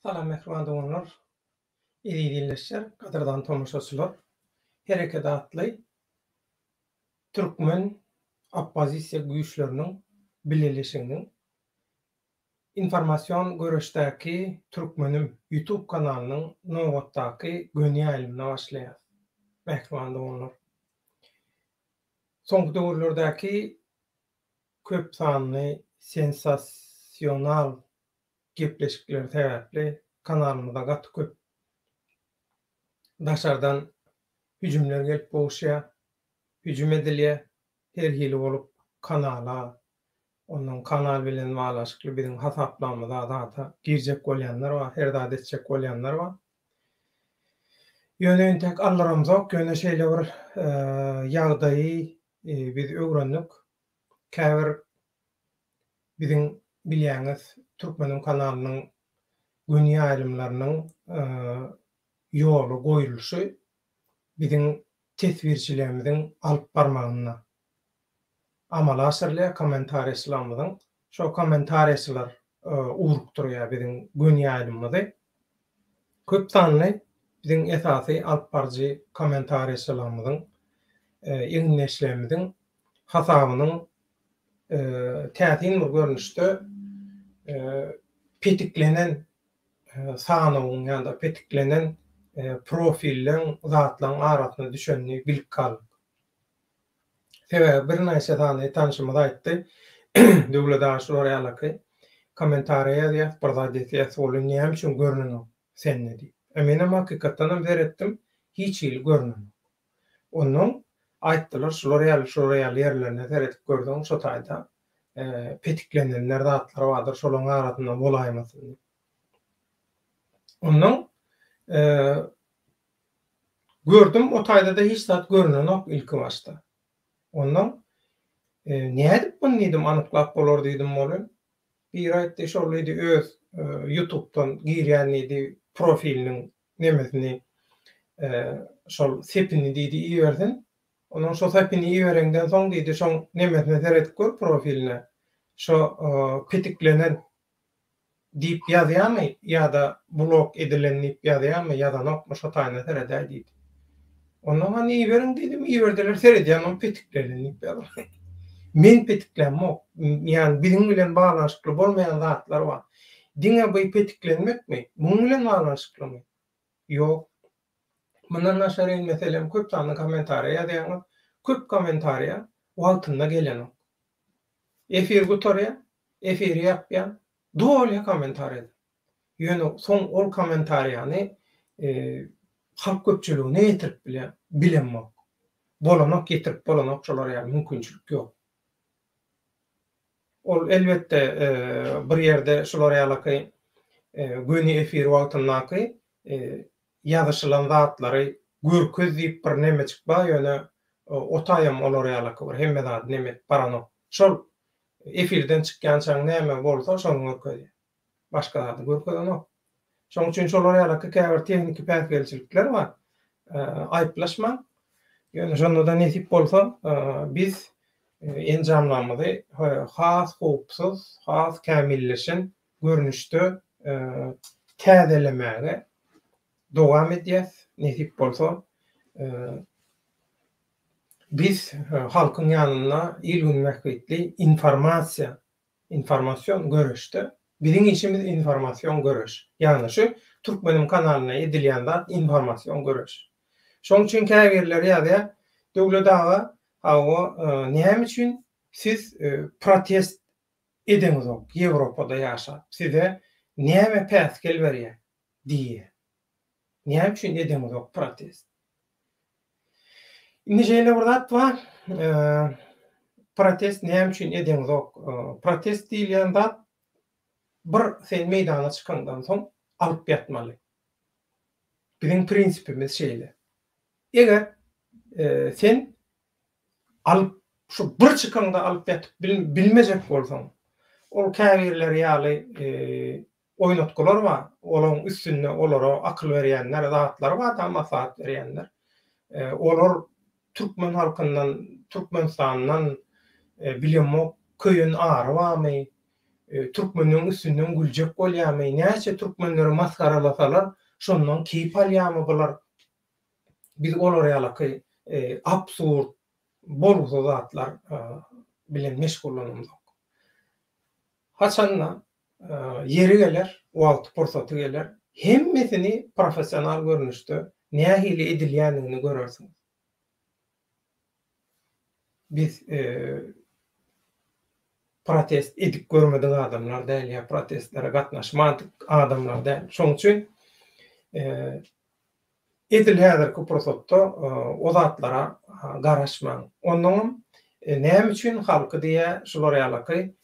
Salam mähriban doganlar, eziz ildeşler, gadyrdan tomaşaçylar! Hereket atly türkmen oppozisiýa güýçleriniň bileleşiginiň informasion göreşdäki Türkmenim YouTube kanalynyň nobatdaky göni ýaýlymyna başlaýarys. Mähriban doganlar! Soňky döwürlerdäki köp sanly sensasional gepleşikleri sebäpli kanalymyza gaty köp daşardan hüjümler gelip gowuşýar, hüjüm edilýär, her hili bolup kanala, ondan kanal bilen baglanşykly biziň hasaplamyza zada girjek bolýanlar bar, her zat etjek bolýanlar bar. Ýöne entek aldyramzok, ýöne şeýle bir ýagdaýy biz öwrendik. Käbir Biziň bilýäňiz Türkmeniň kanalynyň göni ýaýlymlarynyň ýola goýulyşy biziň teswirçilerimiziň alyp barmagynda amala aşyrylýar, kommentariýaçylarymyzyň. Şo kommentariýaçylar ugrukdyrýar biziň göni ýaýlymymyzy. Köp sanly biziň esasy alyp baryjy kommentariýaçylarymyzyň, egindeşlerimiziň hasabynyň täsin bir görnüşde petiklenen sanawyň ýa-da petiklenen profilleň zatlaryň arasyna düşenini bilip galdyk. Sebäbi birnäçe sany tanşymyz aýtdy, Döwlet aga şular ýalaky kommentariýa ýazýas, bir zat etýäs, ol näme üçin görnenok sende diýip. E menem hakykatdanam seretdim, hiç hili görnenok. Onnoň aýtdylar, şular ýaly, şular ýaly ýerlerine seredip görseň, şo taýda petiklenenler zatlar bardyr, şolaryň arasynda bolaýmasyn diýip. Onnoň gördüm, o taýda-da hiç zat görnenok ilki başda. Onnoň nädip muny diýdim, anyklap bolar diýdim ony. Biri aýtdy, şol diýdi, öz ýutubdan girýän diýdi, profiliniň nemesini şol sepini diýdi ibersin. Ondan şo sepini ibereňden soň diýdi şoň nemesine seredip gör profiline. Şo petiklenen diýip ýazýamy ýa-da blok edilen diýip ýazýamy ýazanokmy şo taýyna seredäý diýdi. Ondan hany iberiň diýdim iberdiler seredýän ol petiklenen diýip ýazylan. Men petiklämok. Ýagny biziň bilen baglanyşykly bolmaýan zatlar bar. Diňe by petiklenmekmi? Muň bilen baglanyşyklymy? Ýok. Mundan daşary meselem köp sanly kommentariýa ýazýaňyz. Köp kommentariýa wagtynda gelenok. Efir gutarýar, efiri ýapýan, dolýar kommentariýadan. Ýöne soň ol kommentariýany halk köpçüligine ýetirip bilýän, bilemok. Bolanok, ýetirip bolanok şolar ýaly mümkinçilik ýok. Ol elbetde bir ýerde şular ýalaky göni efir wagtyndaky ýazyşylan zatlary görkez diýip bir nemejik bar ýöne o taýam olar ýalaky bir hemme zady neme edip baranok. Şol efirden çykýançaň näme bolsa şony görkezýär. Başga zady görkezenok. Şonuň üçin şolar ýalaky käbir tehniki päsgelçilikler bar. Aýyplaşmaň. Ýöne şonda-da nesip bolsa biz enjamlarymyzy has howpsuz, has kämilleşen görnüşde täzelemäge dowam edýäs. Nesip bolsa biz halkyň ýanynda il-gün bähbitli informasiýa Informasion göreşde biziň işimiz informasion göreş. Ýagny şu Türkmenim kanalynda edilýän zat informasion göreş. Şoň üçin käbirleri ýazýar, Döwlet aga, hawa, näme üçin siz protest edeňizok Ýewropada ýaşap, size näme päsgel berýär diýýär. Näme üçin edeňizok protest? Indi şeýle bir zat bar, protest näme üçin edeňizok? Protest diýilýän zat bir sen meýdana çykandan soň alyp ýatmaly. Biziň prinsipimiz şeýle. Eger sen alyp şu bir çykaňda alyp ýatyp bilmejek bolsaň, ol käbirleri ýaly oýnatgylar bar, olaň üstünde olara akyl berýänler, zatlar bar-da, maslahat berýänler. Olar türkmen halkyndan, Türkmenistandan bilemok, köýen ary barmy? Türkmeniň üstünden güljek bolýarmy? Näçe türkmenleri masgaralasalar, şondan keýp alýarmy bular? Biz olar ýalaky absurd, bolgusyz zatlar bilen meşgullanamzok. Haçanda ýeri geler, wagty pursaty geler, hemmesini professional görnüşde nähili edilýändigini görersiňiz. Biz protest edip görmedik adamlar däl ýa protestlere gatnaşmadyk adamlar däl. Şonuň üçin edil häzirki pursatda o zatlara garaşmaň. Onnoňam näme üçin halky diýä şular ýalaky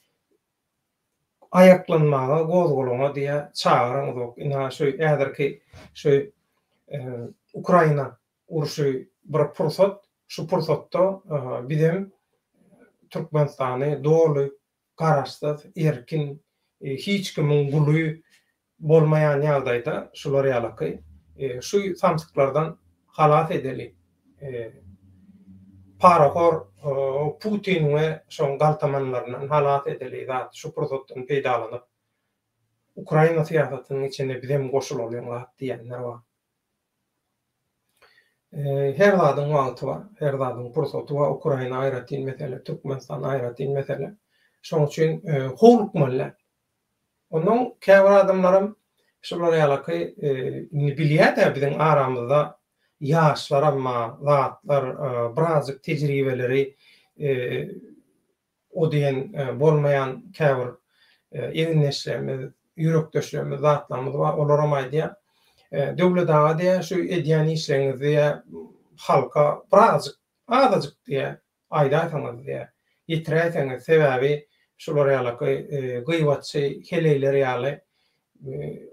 aýaklanmaga, gozgalaňa diýä çagyraňyzok. Ynha şu häzirki şu Ukraina urşy bir pursat, şu pursatda bizem Türkmenistany doly garaşsyz, erkin, hiç kimiň guly bolmaýan ýagdaýda şular ýalaky şu samsyklardan halas edeli. Parahor Putin we şoň galtamanlaryndan halas edeli zat şu pursatdan peýdalanyp Ukraina syýasatynyň içine bizem goşulalyň zat diýenler bar. Her zadyň wagty bar, her zadyň pursaty bar. Ukraina aýratyn mesele, Türkmenistan aýratyn mesele. Şonuň üçin howlukmaly däl. Onnoň käbir adamlaram şular ýalaky indi bilýär-dä biziň aramyzda ýaşlaram bar, zatlar, birazjyk tejribeleri o diýen bolmaýan käbir egindeşlerimiz, ýürekdeşlerimiz, zatlarymyz bar, olaram aýdýar. Döwlet aga diýýär, şu edýän işleriňizi diýýär, halka birazajyk, azajyk diýýär, aýdaýsaňyz diýýär, ýetiräýseňiz, sebäbi şular ýalaky gybatçy heleýler ýaly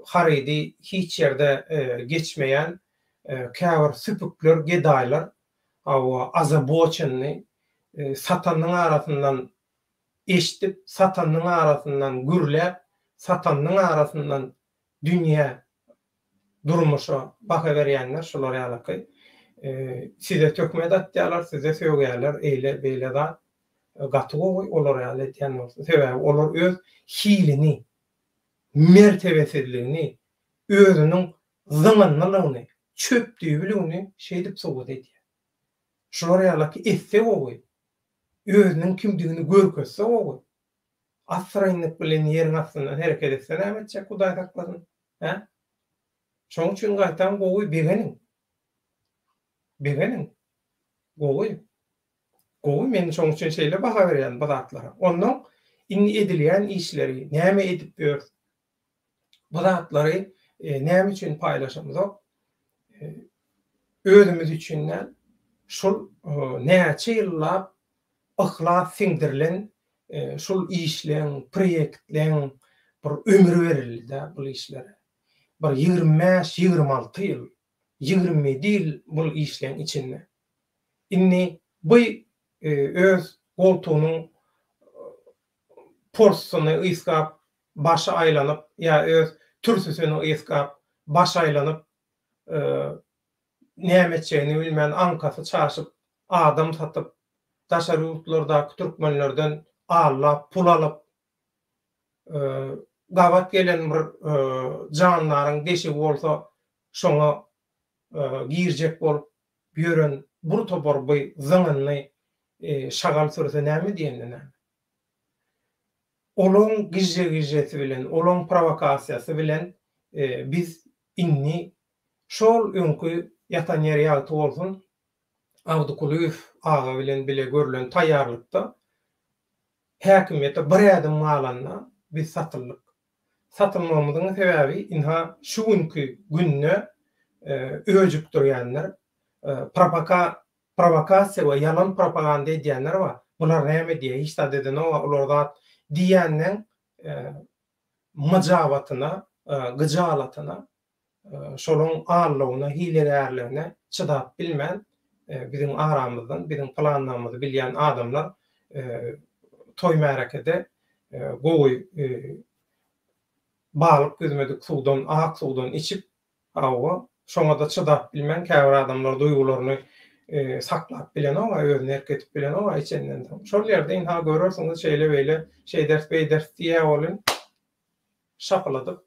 harydy hiç ýerde geçmeýän käbir süpükler, gedaýlar Hawa, azaboçenny satanyň arasyndan eşdip, satanyň arasyndan gürläp, satanyň arasyndan dünýä, durmuşa baha berýänler şular ýalaky. Size töhmet atýarlar, size sögýärler, eýle, beýle zat. Gaty gowy olar ýaly edýän bolsa. Sebäbi olar öz hilini, mertebesizligini, özüniň zyňyndylygyny, çöp düýbüligini şeýdip subut edýär. Şular ýalaky etse gowy, özüniň kimdigini görkezse gowy. Assyrynlyk bilen ýeriň astyndan hereket etse näme etjek Hudaý saklasyn, hä? Şonuň üçin gaýtam gowy begeniň. Begeniň. Gowy. Gowy men şonuň üçin şeýle baha berýän bu zatlara. Onnoň indi edilýän işleri näme edip ýörüs? Bu zatlary näme üçin paýlaşamzok? Özümiz üçin däl, şul näçe ýyllap yhlas siňdirilen şul işleň, proýektleň bir ömri berildi-dä bul işlere. Bir 25, 26 ýyl, 27 ýyl bul işleň içinde. Indi bu öz goltugynyň porsuny ysgap başy aýlanyp ýa öz türsüsini ysgap, başy aýlanyp, näme etjegini bilmän, aňkasy çaşyp, adam satyp, daşary ýurtlardaky türkmenlerden allap pul alyp, gabat gelen bir jandaryň deşigi bolsa, şoňa girjek bolup ýören bir topar bu zyňyndy şagal sürüsi näme diýende näme? Olaň gije-gijesi bilen, olaň prowokasiýasy bilen biz indi şol öňki ýatan ýeri ýagty bolsun Abdy Kulyýew aga bilen bile görlen taýýarlykda häkimiýete bir ädim galanda biz satyldyk. Satylmagymyzyň sebäbi ynha şu günki günde öjükdirýänler, propaka Prowokasiýa we ýalan propaganda edýänler bar. Bular näme edýär, hiç zat edenok-a olar zat diýýänleň myjabatyna, gyjalatyna, şolaň aldawyna, hilegärligine çydap bilmän biziň aramyzdan, biziň planlarymyzy bilýän adamlar toý-märekede gowy balyk ýüzmedik suwdan, ak suwdan içip, Hawa, şoňa-da çydap bilmän käbir adamlar duýgularyny saklap bilenok-a, özüne erk edip bilenok-a içenden soň. Şol ýerde ynha görersiňiz şeýle-beýle, şeýderis, beýderis diýýär welin, şapyladyp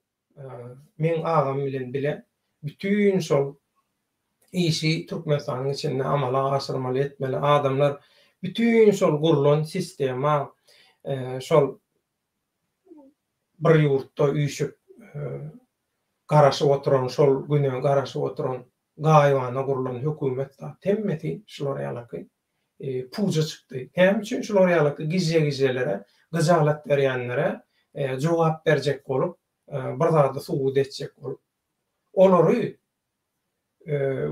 meň agam bilen bile bütin şol işi Türkmenistanyň içinde amala aşyrmaly etmeli adamlar bütin şol gurlan sistema şol bir ýurtda üýşüp garaşyp oturan şol güne garaşyp oturan gaýybana gurlan hökümet zat hemmesi şular ýalaky puja çykdy. Näme üçin şular ýalaky gije-gijelere gyjalat berýänlere jogap berjek bolup bir zady subut etjek bolup olary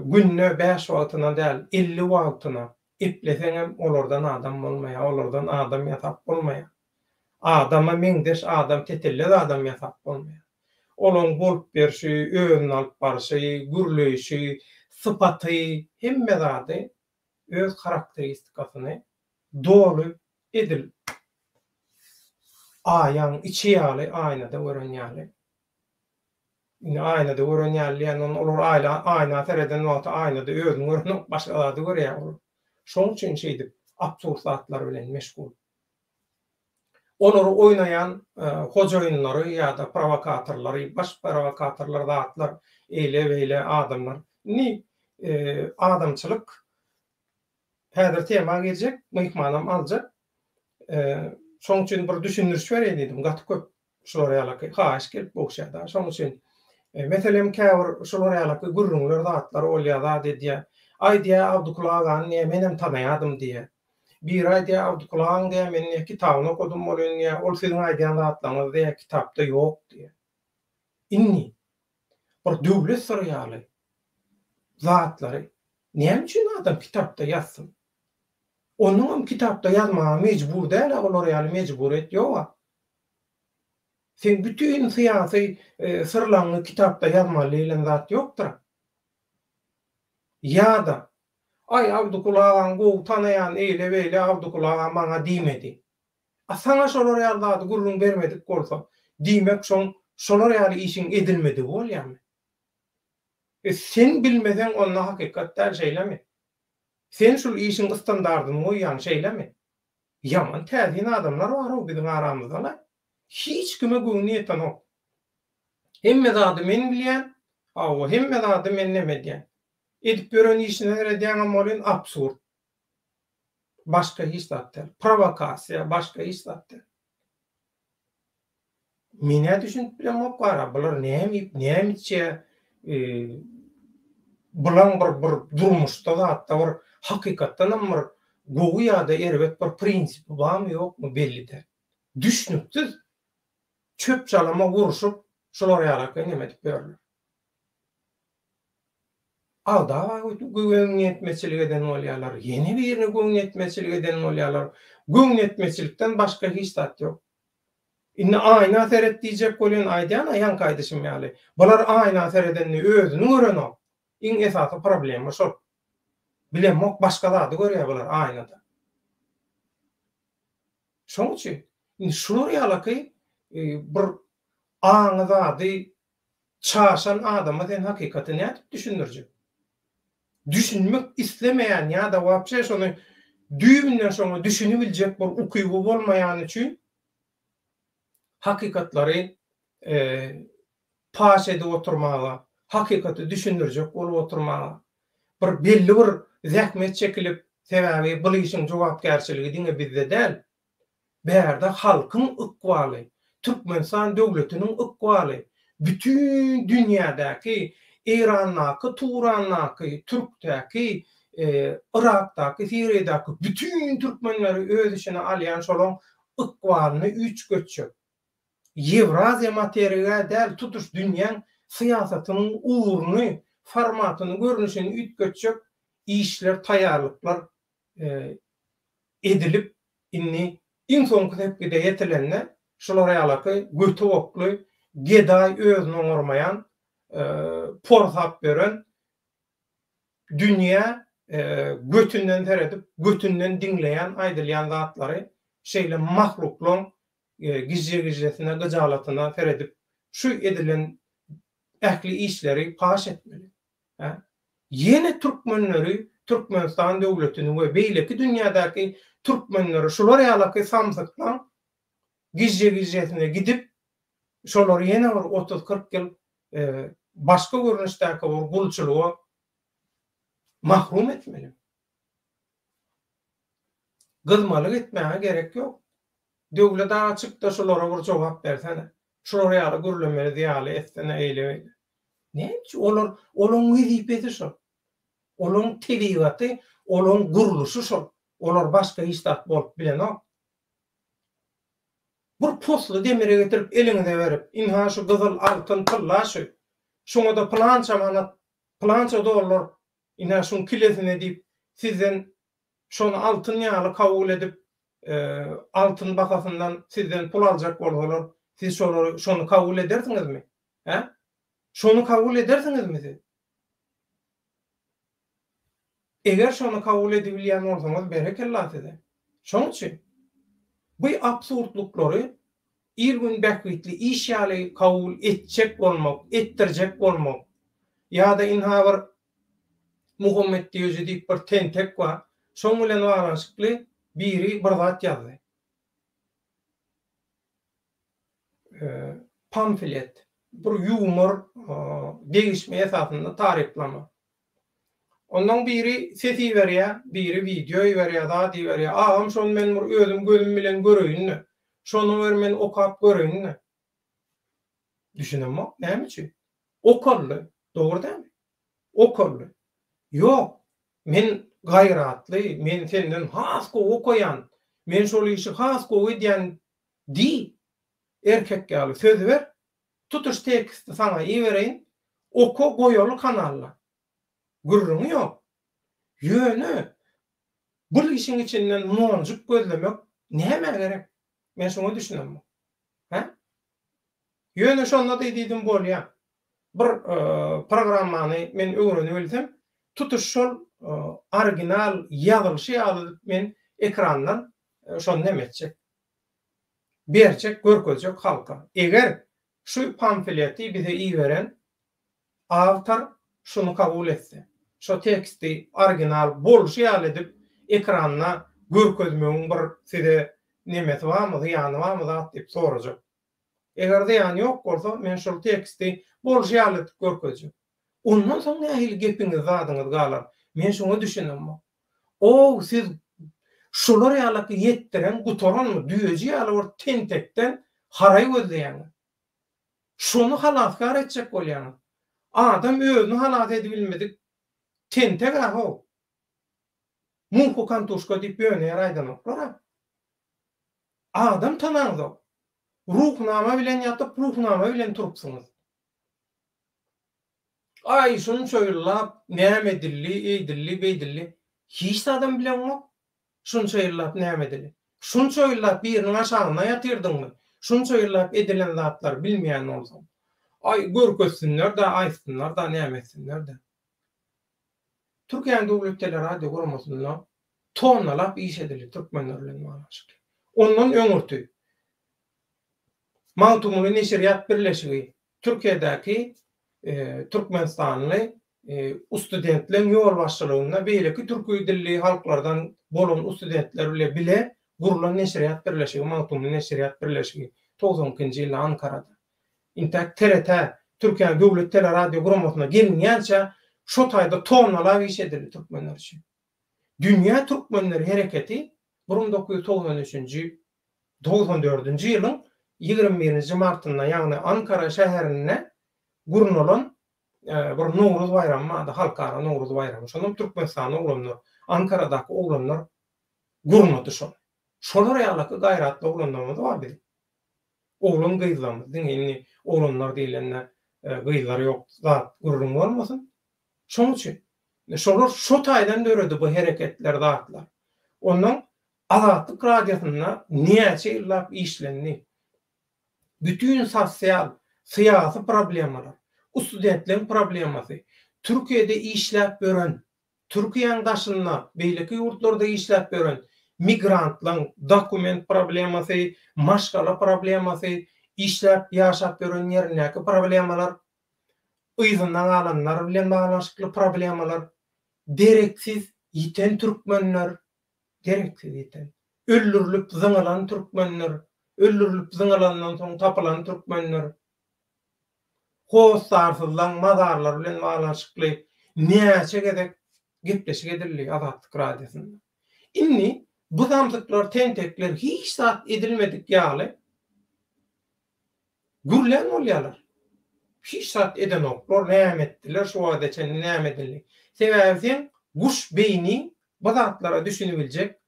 günde bäş wagtyna däl 50 wagtyna epleseňem olardan adam bolmaýar olardan adam ýasap bolmaýar. Adama meňzeş adam tetellez adam ýasap bolmaýar. Olaň bolup berşi, özüni alyp barşy, gürleýşi, sypaty hemme zady öz harakteristikasyny doly edil aýaň içi ýaly aýnada gören ýaly. Indi aýnada gören ýaly diýýän onda olar aýla aýna sereden wagty aýnada özüni görenok başga zady görýär olar. Şoň üçin şeýdip absurd zatlar bilen meşgul. Olary oýnaýan hojaýynlary ýa-da prowokatorlary, baş prowokatorlar zatlar, eýle-beýle adamlar. Indi adamçylyk häzir tema girjek, myhmanam aljak. Şoň üçin bir düşündiriş bereýin diýdim. Gaty köp şular ýalaky haýyş gelip gowşýar-da. Şoň üçin meselem käbir şular ýalaky gürrüňler zatlar bolýar, zat edýär. Aý diýýär, Abdykul agany diýýär, menem tanaýadym diýýär. Biri aýdýar, Abdykul agaň diýýär, men diýýär, kitabyny okadym welin diýýär, ol siziň aýdýan zatlaryňyz diýýär, kitapda ýok diýýär. Indi bir döwlet syry ýaly zatlary näme üçin adam kitapda ýazsyn? Onuňam kitapda ýazmaga mejbur däl-ä, olar ýaly mejburyýet ýog-a. Seň bütin syýasy syrlaňňy kitapda ýazmaly diýlen zat ýokdur-a. Ýa-da Aý Abdykul agaň gowy tanaýan eýle beýle Abdykul aga maňa diýmedi. A saňa şolar ýaly zady gürrüň bermedik bolsa, diýmek şoň şolar ýaly işiň edilmedigi bolýamy? E sen bilmeseň onda hakykat däl şeýlemi? Sen şul işiň ystandardyny goýýaň şeýlemi? Ýaman täsin adamlar barow biziň aramyzda-la. Hiç kime göwni ýetenok. Hemme zady men bilýän, hawa hemme zady men neme edýän. Edip ýören işine seredýäňem welin absurd. Başga hiç zat däl. Prowokasiýa, başga hiç zat däl. Men-ä düşünip bilemok bara, bular näme iýip, näme içýär? Bulaň bir bir durmuşda zatda bir hakykatdanam bir gowy ýa-da erbet bir prinsipi barmy ýokmy belli däl. Düşnüksiz çöp-çalama gurşup şular ýalak neme edip ýörler. Aldaba göwünýetmezçilik eden bolýarlar, ýene birine göwünýetmezçilik eden bolýarlar. Göwünýetmezçilikden başga hiç zat ýok. Indi aýna seret diýjek welin aýdýan-a ýaňky aýdyşym ýaly. Bular aýna seredende özüni görenok. Iň esasy problema şol. Bilemok başga zady görýär bular aýnada. Şoň üçin indi şular ýalaky bir aňy zady Çaşan adama sen hakykaty nädip düşündirjek? Düşünmek islemeýän ýa-da wapşe şony düýbünden şoňa düşünibiljek bir ukyby bolmaýany üçin hakykatlary paş edip oturmaga, hakykaty düşündirjek bolup oturmaga bir belli bir zähmet çekilip, sebäbi bul işiň jogapkärçiligi diňe bizde däl, Bärde halkyň ykbaly, Türkmenistan döwletiniň ykbaly, bütin dünýädäki, Eýrandaky, Turandaky, Türkdäki, Yrakdaky, Siriýadaky bütin türkmenleri öz içine alýan şolaň ykbalyny üýtgetjek. Ýewraziýa materigi-ä däl, tutuş dünýäň syýasatynyň ugruny, formatyny, görnüşini üýtgetjek işler, taýýarlyklar edilip indi iň soňky sepgide ýetilende şular ýalaky göti okly gedaý özüni oňarmaýan porsap ýören dünýä götünden seredip götünden diňleýän aýdylýan zatlary şeýle mahluklaň gije-gijesine gyjalatyna seredip şu edilen ähli işleri paş etmeli. Hä? Ýene türkmenleri. Türkmenistan döwletini we beýleki dünýädäki türkmenleri şular ýalaky samsyklaň gijje-gijjesine gidip, şolary ýene bir otuz-kyrk ýyl başga görnüşdäki bir gulçulyga mahrum etmeli. Gyzmalyk etmäge gerek ýok. Döwlet aga çykda şulara bir jogap bersene. Şular ýaly gürlemeli ýaly etsene eýle beýle. Näme üçin olar olaň wezipesi şol. Olaň tebigaty, olaň gurluşy şol. Olar başga hiç zat bolup bilenok. Bir posly demire getirip eliňize berip, ynha şu gyzyl, altyn, tylla şu. Şuňa-da pylança manat, pylança dollar, ynha şuň kilesine diýip, sizden şony altyn ýaly kabul edip, altyn bahasyndan sizden pul aljak bolsalar, siz şolary, şony kabul edersiňizmi? Hä? Şony kabul edersiňizmi siz? Eger şony kabul edibilýän bolsaňyz berekella size. Şoň üçin bu absurdlyklary il-gün bähbitli iş ýaly kabul etjek bolmak, etdirjek bolmak ýa-da ynha bir Muhammet Düýeji diýip bir tentek bar, şoň bilen baglanyşykly biri bir zat ýazdy. Pamflet, bir ýumor, degişme esasynda taryplama. Onnoň biri ses iberýär, biri wideo iberýär, zat iberýär. Agam şony men bir özüm gözüm bilen göreýin-de. Şony bir men okap göreýin-de. Düşünemok, näme üçin? Okaldy, dogry dälmi? Okaldy. Ýok, men gaýratly, men senden has gowy okaýan, men şol işi has gowy edýän diý, erkek ýaly söz ber, tutuş teksti saňa ibereýin, oka goýaly kanalda. Gürrüňi ýok. Ýöne bul işiň içinden monjuk gözlemek nämä gerek? Men şoňa düşünemok. Hä? Ýöne şonda-da diýdim bolýa. Bir programmany men öwrenibilsem, tutuş şol original ýazylyşy ýaly edip men ekrandan şony neme etjek. Berjek, görkezjek halka. Eger şu pamfleti bize iberen awtor şuny kabul etse, şo teksti original bolşy ýaly edip ekranda görkezmegiň bir size nemesi barmy, zyýany barmy zat diýip sorajak. Eger zyýany ýok bolsa, men şol teksti bolşy ýaly edip görkezjek. Ondan soň nähili gepiňiz zadyňyz galar? Men şoňa düşünemok. Ow siz şular ýalaky ýetdiren gutaranmy düýeji ýaly bir tentekden haraý gözleýäňiz. Şony halasgär etjek bolýaňyz. Adam özüni halas edibilmedik tentek-ä how. Muhu kantuşka diýip ýöne ýere aýdanoklar-a. Adam tanaňzok. Ruhnama bilen ýatyp ruhnama bilen turupsyňyz. Aý şunça ýyllap näme edildi, eýdildi, beýdildi. Hiç zadam bileňok. Şunça ýyllap näme edildi. Şunça ýyllap biriniň aşagynda ýatyrdyňmy? Şunça ýyllap edilen zatlary bilmeýän bolsaň. Aý görkezsinler-dä, aýtsynlar-da, näme etsinler-dä. Türkiýäniň Döwlet teleradio guramasynda tonnalap iş edildi türkmenler bilen baglanyşykly. Ondan öňürti Magtymguly neşirýat birleşigi Türkiýedäki türkmenistanly ustudentleň ýolbaşçylygynda beýleki türki dilli halklardan bolan ustudentler bile bile gurlan neşirýat birleşigi Magtymguly neşirýat birleşigi 92-nji ýylda Ankarada. Intäk TRT, Türkiýäniň döwlet teleradio guramasyna gelinýänçä şo taýda tonnalap iş edildi türkmenler üçin. Dünýä türkmenleri hereketi 1993-nji, 94-nji ýylyň 21-nji martynda, ýagny Ankara şäherinde gurnalan bir Nowruz baýramy bardy, halkara Nowruz baýramy. Şonam türkmenistanly oglanlar, Ankaradaky oglanlar gurnady şony. Şolar ýalaky gaýratly oglanlarymyz bar biziň. Oglan gyzlarymyz, diňe indi oglanlar diýlende gyzlar ýok zat gürrüň bolmasyn. Şoň üçin şolar şo taýdan döredi bu hereketler zatlar. Ondan Azatlyk Radiosynda näçe ýyllap işlendi. Bütin sosial, syýasy problemalar, ustudentleň problemasy, Türkiýede işläp ýören, Türkiýäň daşynda, beýleki ýurtlarda işläp ýören migrantlaň dokument problemasy, maşgala problemasy, işläp ýaşap ýören ýerindäki problemalar, yzynda galanlar bilen baglanyşykly problemalar, dereksiz. Ýiten türkmenler, dereksiz ýiten. Öldürilip zyňylan türkmenler, öldürilip zyňylandan soň tapylan türkmenler. Hossarsyzlaň mazarlary bilen baglanyşykly näçe gezek gepleşik edildi Azatlyk Radiosynda. Indi bu samsyklar, tentekler hiç zat edilmedik ýaly gürlän bolýarlar. Hiç zat edenoklar, näme etdiler, şu wagta çenli näme edildi. Sebäbi seň guş beýniň bu zatlara düşünibiljek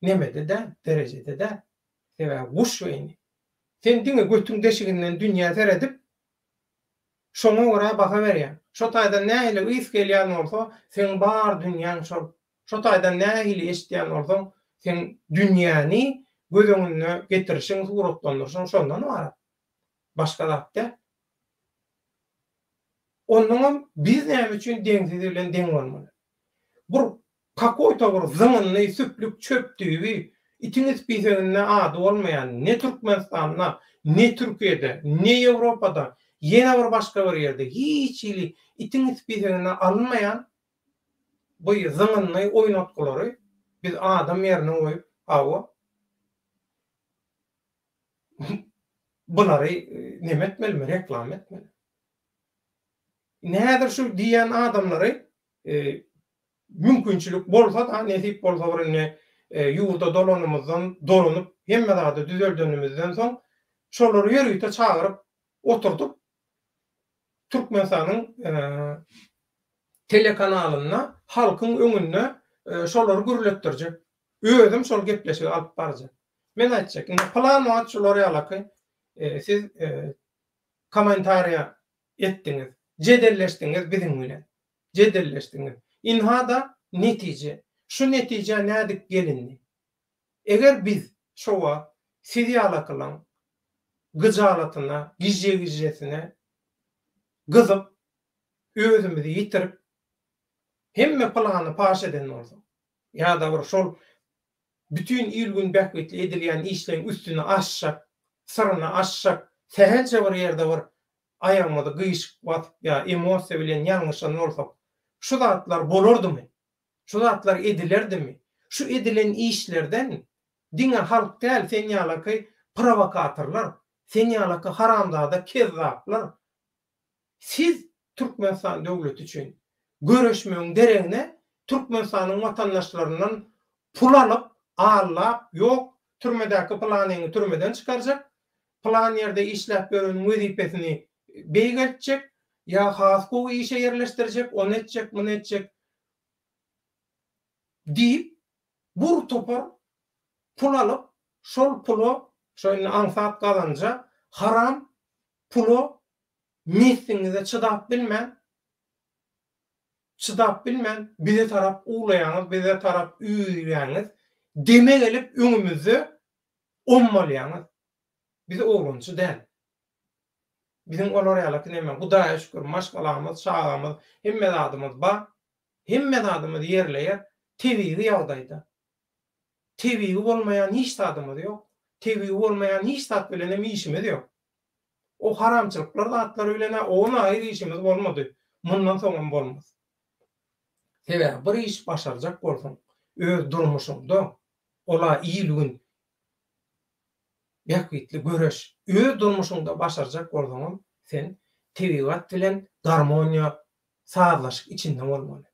nemede däl, derejede däl. Sebäbi guş beýni. Sen diňe götüň deşiginden dünýä seredip, şoňa görä baha berýäň. Şo taýdan nähili ys gelýän bolsa, seň bar dünýäň şol. Şo taýdan nähili eşidýän bolsaň, seň dünýäni göz öňünde getirişiň, suratlandyryşyň şondan ybarat. Başga zat däl. Onnoňam biz näme üçin deňsiz bilen deň bolmaly? Bir kakoýta bir zyňyndy, süplük, çöp düýbi, itiň ispiseginde ady bolmaýan ne Türkmenistanda, ne Türkiýede, ne Ýewropada, ýene bir başga bir ýerde hiç hili itiň ispiseginde alynmaýan bu zyňyndy oýnatgylary biz adam ýerine goýup, hawa, bulary neme etmelimi, reklama etmeli. Indi häzir şu diýýän adamlary mümkinçilik bolsa-da, nesip bolsa bir indi ýurda dolanymyzdan, dolanyp, hemme zady düzeldenimizden soň, şolary ýörite çagyryp oturdyp, Türkmenistanyň telekanalynda halkyň öňünde şolary gürletdirjek. Özüm şol gepleşigi alyp barjak. Men aýtjak, indi pylan wagt şular ýalaky siz kommentariýa etdiňiz, jedelleşdiňiz biziň bilen. Jedelleşdiňiz. Ynha-da netije. Şu netijä nädip gelindi? Eger biz şo wagt siz ýalakylaň gyjalatyna, gije-gijesine gyzyp, özümizi ýitirip, hemme plany paş eden bolsak, ýa-da bir şol bütin il-gün bähbitli edilýän işleň üstüni açjak, syryny açjak, sähelçe bir ýerde bir aýagymyzy gyşyk basyp ýa emosiýa bilen ýalňyşan bolsak, şu zatlar bolardymy? Şu zatlar edilerdimi? Şu edilen işlerden diňe halk däl, sen ýalaky prowokatorlar, sen ýalaky haramzada kezzaplar siz Türkmenistan döwleti üçin göreşmegiň deregine Türkmenistanyň watandaşlaryndan pul alyp, aldap, ýok, türmedäki pylanyňy türmeden çykarjak, pylan ýerde işläp ýöreniň wezipesini beýgeltjek, ýa has gowy işe ýerleşdirjek, ony etjek, muny etjek diýip, bur topar pul alyp, şol pula, şo indi aňsat gazanja, haram pula mesliňize çydap bilmän, çydap bilmän bize tarap uwlaýaňyz, bize tarap üýrýäňiz, deme gelip öňümizde ommalýaňyz. Biz oglançy däl. Biziň olar ýalaky neme, Hudaýa şükür, maşgalamyz, çagamyz, hemme zadymyz bar. Hemme zadymyz ýerle-ýer, tebigy ýagdaýda. Tebigy bolmaýan hiç zadymyz ýok. Tebigy bolmaýan hiç zat bilen hem işimiz ýok. O haramçylyklar zatlary bilen-ä on aýyr işimiz bolmady. Mundan soňam bolmaz. Sebäbi bir iş başarjak bolsaň, öz durmuşyňda, ol-a il-gün bähbitli göreş. Öz durmuşyňda başarjak bolsaňam, sen tebigat bilen garmoniýa, sazlaşyk içinde bolmaly.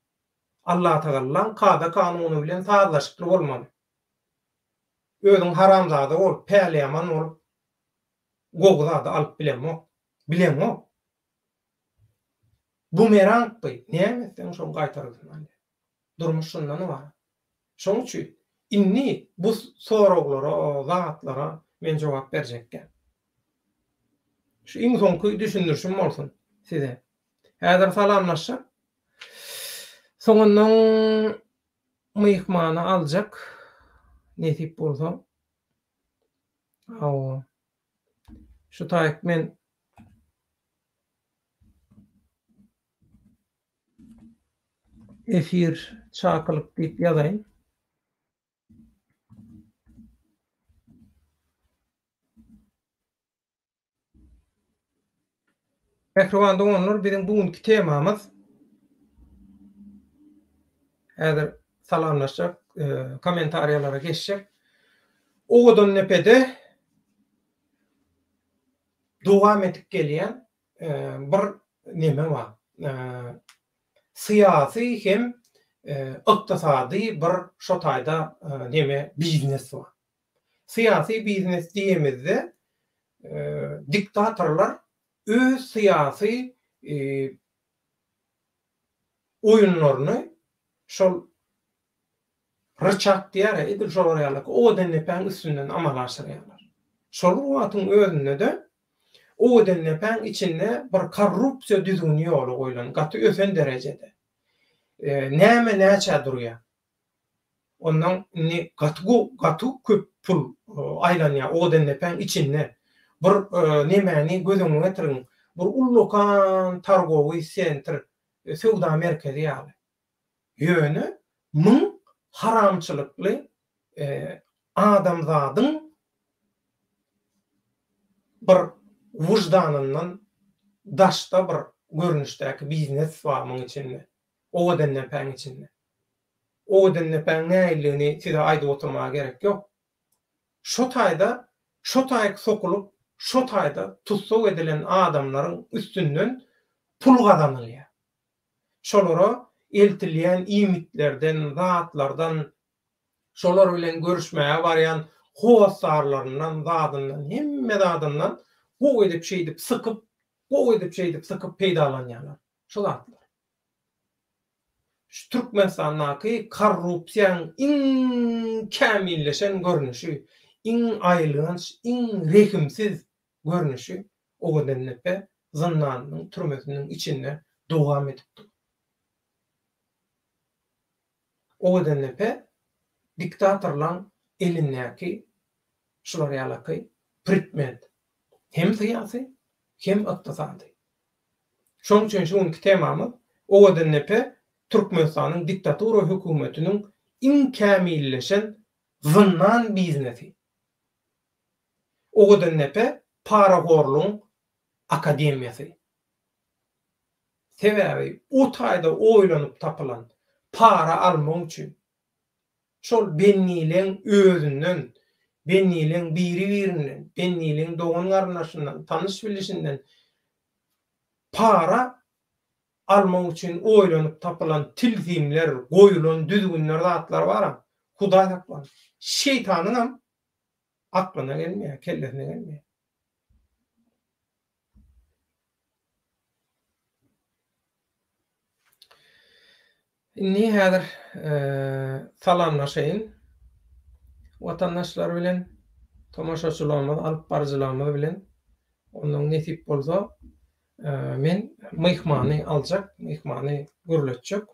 Allatagallaň kada-kanuny bilen sazlaşykly bolmaly. Özüň haramzada bolup, päliýaman bolup, gowy zady alyp bilemok. Bileňok. Bumerang by, näme etseň şoň gaýtargysyny alýar. Durmuş şundan ybarat. Şoň üçin indi bu soraglara, zatlara men jogap berjek däl. Şu iň soňky düşündirişim bolsun size. Häzir salamlaşjak. Soňundan myhmany aljak nesip bolsa. Hawa. Şu taýyk men Efir çakylyk diýip ýazaýyn. Mähriban doganlar, biziň bu günki temamyz häzir. salamlaşjak, kommentariýalara geçjek. Owadandepede dowam edip gelýän bir neme bar. Syýasy hem ykdysady bir şo taýda neme biznes bar. Syýasy biznes diýemizde diktatorlar öz syýasy oýunlaryny şol ryçak diýýär-ä, edil şolar ýaly Owadandepäň üstünden amala aşyrýarlar. Şol bir wagtyň özünde-de Owadandepäň içinde bir korrupsiýa düzgüni ýola goýlan, gaty ösen derejede. Näme näçä durýar? Ondan indi gaty gaty köp pul aýlanýar Owadandepäň içinde. Bir nemäni göz öňüne getiriň, bir ullakan targowyý sentr, söwda merkezi ýaly. Ýöne muň haramçylykly adamzadyň bir wyždanyndan daşda bir görnüşdäki biznes bar muň içinde, Owadandepäň içinde. Owadandepäň nähilidigini size aýdyp oturmaga gerek ýok. Şo taýda şo taýyk sokulyp, şo taýda tussag edilen adamlaryň üstünden pul gazanylýar. Şolara eltilýän iýmitlerden, zatlardan, şolar bilen görüşmäge barýan hossarlaryndan, zadyndan, hemme zadyndan gowy edip şeýdip sykyp, gowy edip şeýdip sykyp peýdalanýarlar. Şu zatlar. Şu Türkmenistandaky korrupsiýaň iň kämilleşen görnüşi, iň aýylganç, iň rehimsiz görnüşi Owadandepe zyndanynyň türmesiniň içinde dowam edip dur. Owadandepe diktatorlaň elindäki şular ýalaky predmet. Hem syýasy, hem ykdysady. Şonuň üçin şu günki temamyz Owadandepe Türkmenistanyň diktatura hökümetiniň iň kämilleşen zyndan biznesi. Owadandepe parahorlugyň akademiýasy. Sebäbi o taýda oýlanyp tapylan para almak üçin şol bennileň özünden, bennileň biri-birinden, bennileň dogan-garyndaşyndan, tanyş-bilişinden para almak üçin oýlanyp tapylan tilsimler, goýulan düzgünler zatlar bar-a, Hudaý saklasyn, şeýtanyňam Aklyna gelmeýär, kellesine gelmeýär. Indi häzir salamlaşaýyn watandaşlar bilen, tomaşaçylarymyz, alyp baryjylarymyz bilen. Ondan nesip bolsa, men myhmany aljak, myhmany gürletjek.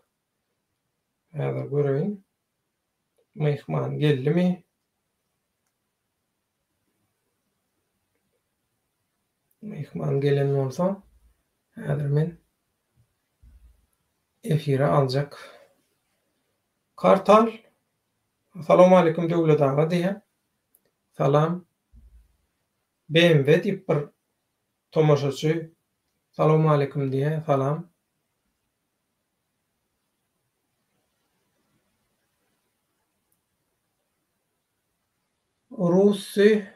Häzir göreýin. Myhman geldimi? Myhman gelen bolsa, häzir men efire aljak. Kartal, Salowmaleýkim Döwlet aga diýýär. Salam. BMW diýip bir tomaşaçy Salowmaleýkim diýýär. Salam. Russy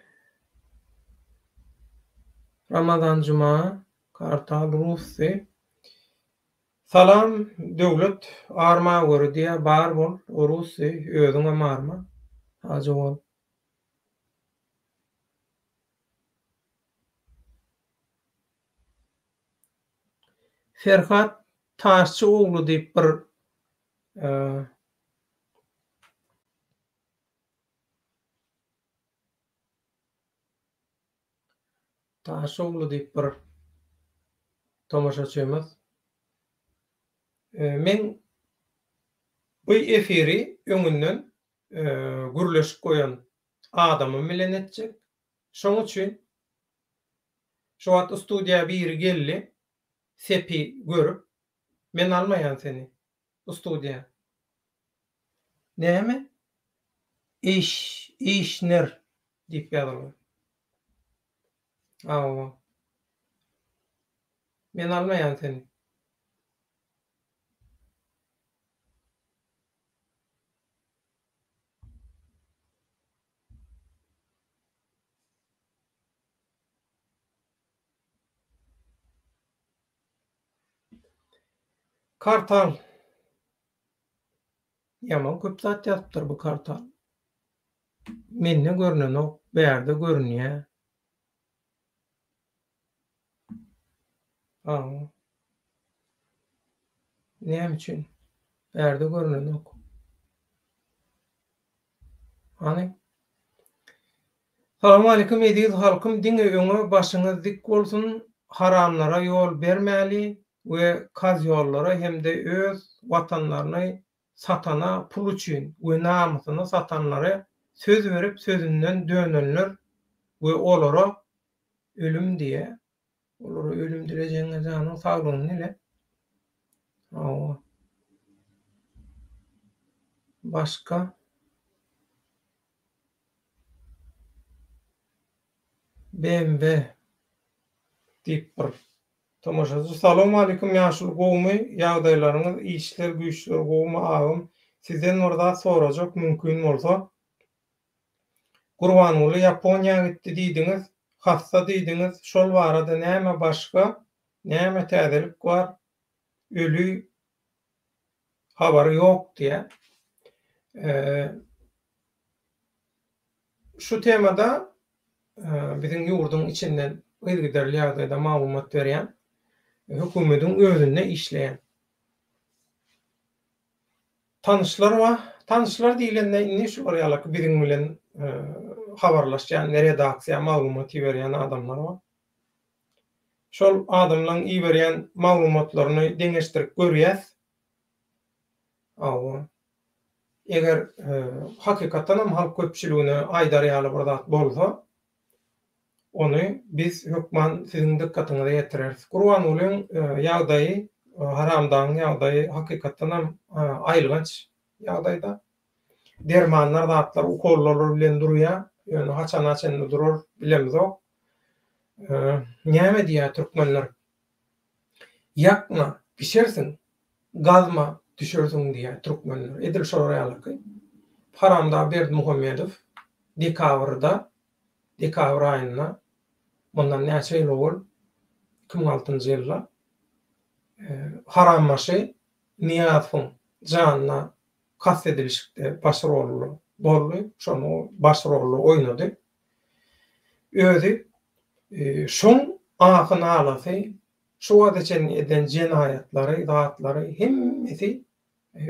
Ramazan Juma Kartal Russy Salam Döwlet arma göri diýä bar bol Russy özüňem arma Hajy bol. Ferhat Taşçy ogly diýip bir Taşogly diýip bir tomaşaçymyz Men bu efiri öňünden gürleşip goýan adamym bilen etjek. Şoň üçin şu wagt studiýa biri geldi, sepi görüp, men almaýan seni studiýa. Näme? Eş, eşner diýip ýazylgy. Hawa. Men almaýan seni. Kartal. Ýaman köp zat ýazypdyr bu Kartal. Mende görnenok, bärde görünýä. Hawa. Näme üçin? Bärde görnenok. Hany? Salowmaleýkim eziz halkym diňe öňe başyňyz dik bolsun haramlara ýol bermäli we kazýollara hemde öz watanlaryny satana pul üçin we namysyny satanlara söz berip sözünden dönenler we olara ölüm diýe olara ölüm dilejegiňe janyň saglygyny dile hawa başga BMW diýip bir tomaşaçy Salowmalikim ýaşuly gowumy ýagdaýlaryňyz işler güýçler gowumy agam sizden bir zat sorajak mümkin bolsa Gurbanguly Ýaponiýa gitdi diýdiňiz hassa diýdiňiz şol barada näme başga näme täzelik bar öli habary ýok diýä. Şu temada biziň ýurduň içinden yzygiderli ýagdaýda maglumat berýän, hökümediň özünde işleýän tanyşlar bar. Tanyşlar diýlende indi şular ýalaky biziň bilen habarlaşýan, redaksiýa maglumat iberýän adamlar bar. Şol adamlaň iberýän maglumatlaryny deňeşdirip görýäs. Hawa. Eger hakykatdanam halk köpçüligine aýdar ýaly bir zat bolsa, ony biz hökman siziň dykgatyňyza ýetireris. Gurbangulyň ýagdaýy, Haramdagyň ýagdaýy hakykatdanam aýylganç ýagdaýda. Dermanlar, zatlar, ukollar bilen durýar. Ýöne haçana çenli durar bilemzok. Näme diýýär türkmenler? Ýakma, bişersiň, gazma, düşersiň diýýär türkmenler. Edil şolar ýalyky. Haramdag Berdimuhamedow dekabrda, dekabr aýynda, mundan näçe ýyl owal, 2006-njy ýylda harambaşy Nyýazowyň janyna kast edilişikde baş rolly boldy, şony baş rolly oýnady. Özi şoň ahy-nalasy, şu wagta çenli eden jenaýatlary, zatlary hemmesi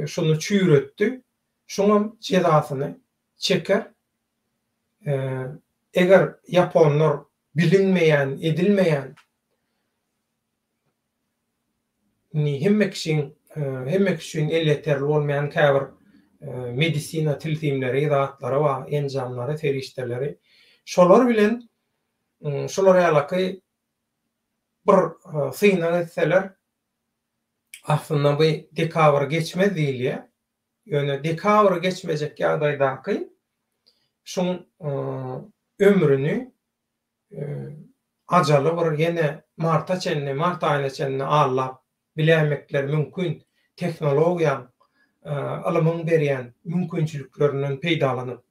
şuny çüýretdi. Şuňam jezasyny çeker. Eger ýaponlar bilinmeýän, edilmeýän Indi hemme kişiň, hemme kişi üçin elýeterli bolmaýan käbir medisina tilsimleri, zatlary bar, enjamlary, serişdeleri. Şolar bilen şular ýalaky bir synag etseler, aslynda bu dekabr geçmez diýilýär. Ýöne dekabr geçmejek ýagdaýdaky şuň ömrüni ajaly bir ýene marta çenli, mart aýyna çenli aldap biläýmekleri mümkin, tehnologiýaň, ylymyň berýän mümkinçiliklerinden peýdalanyp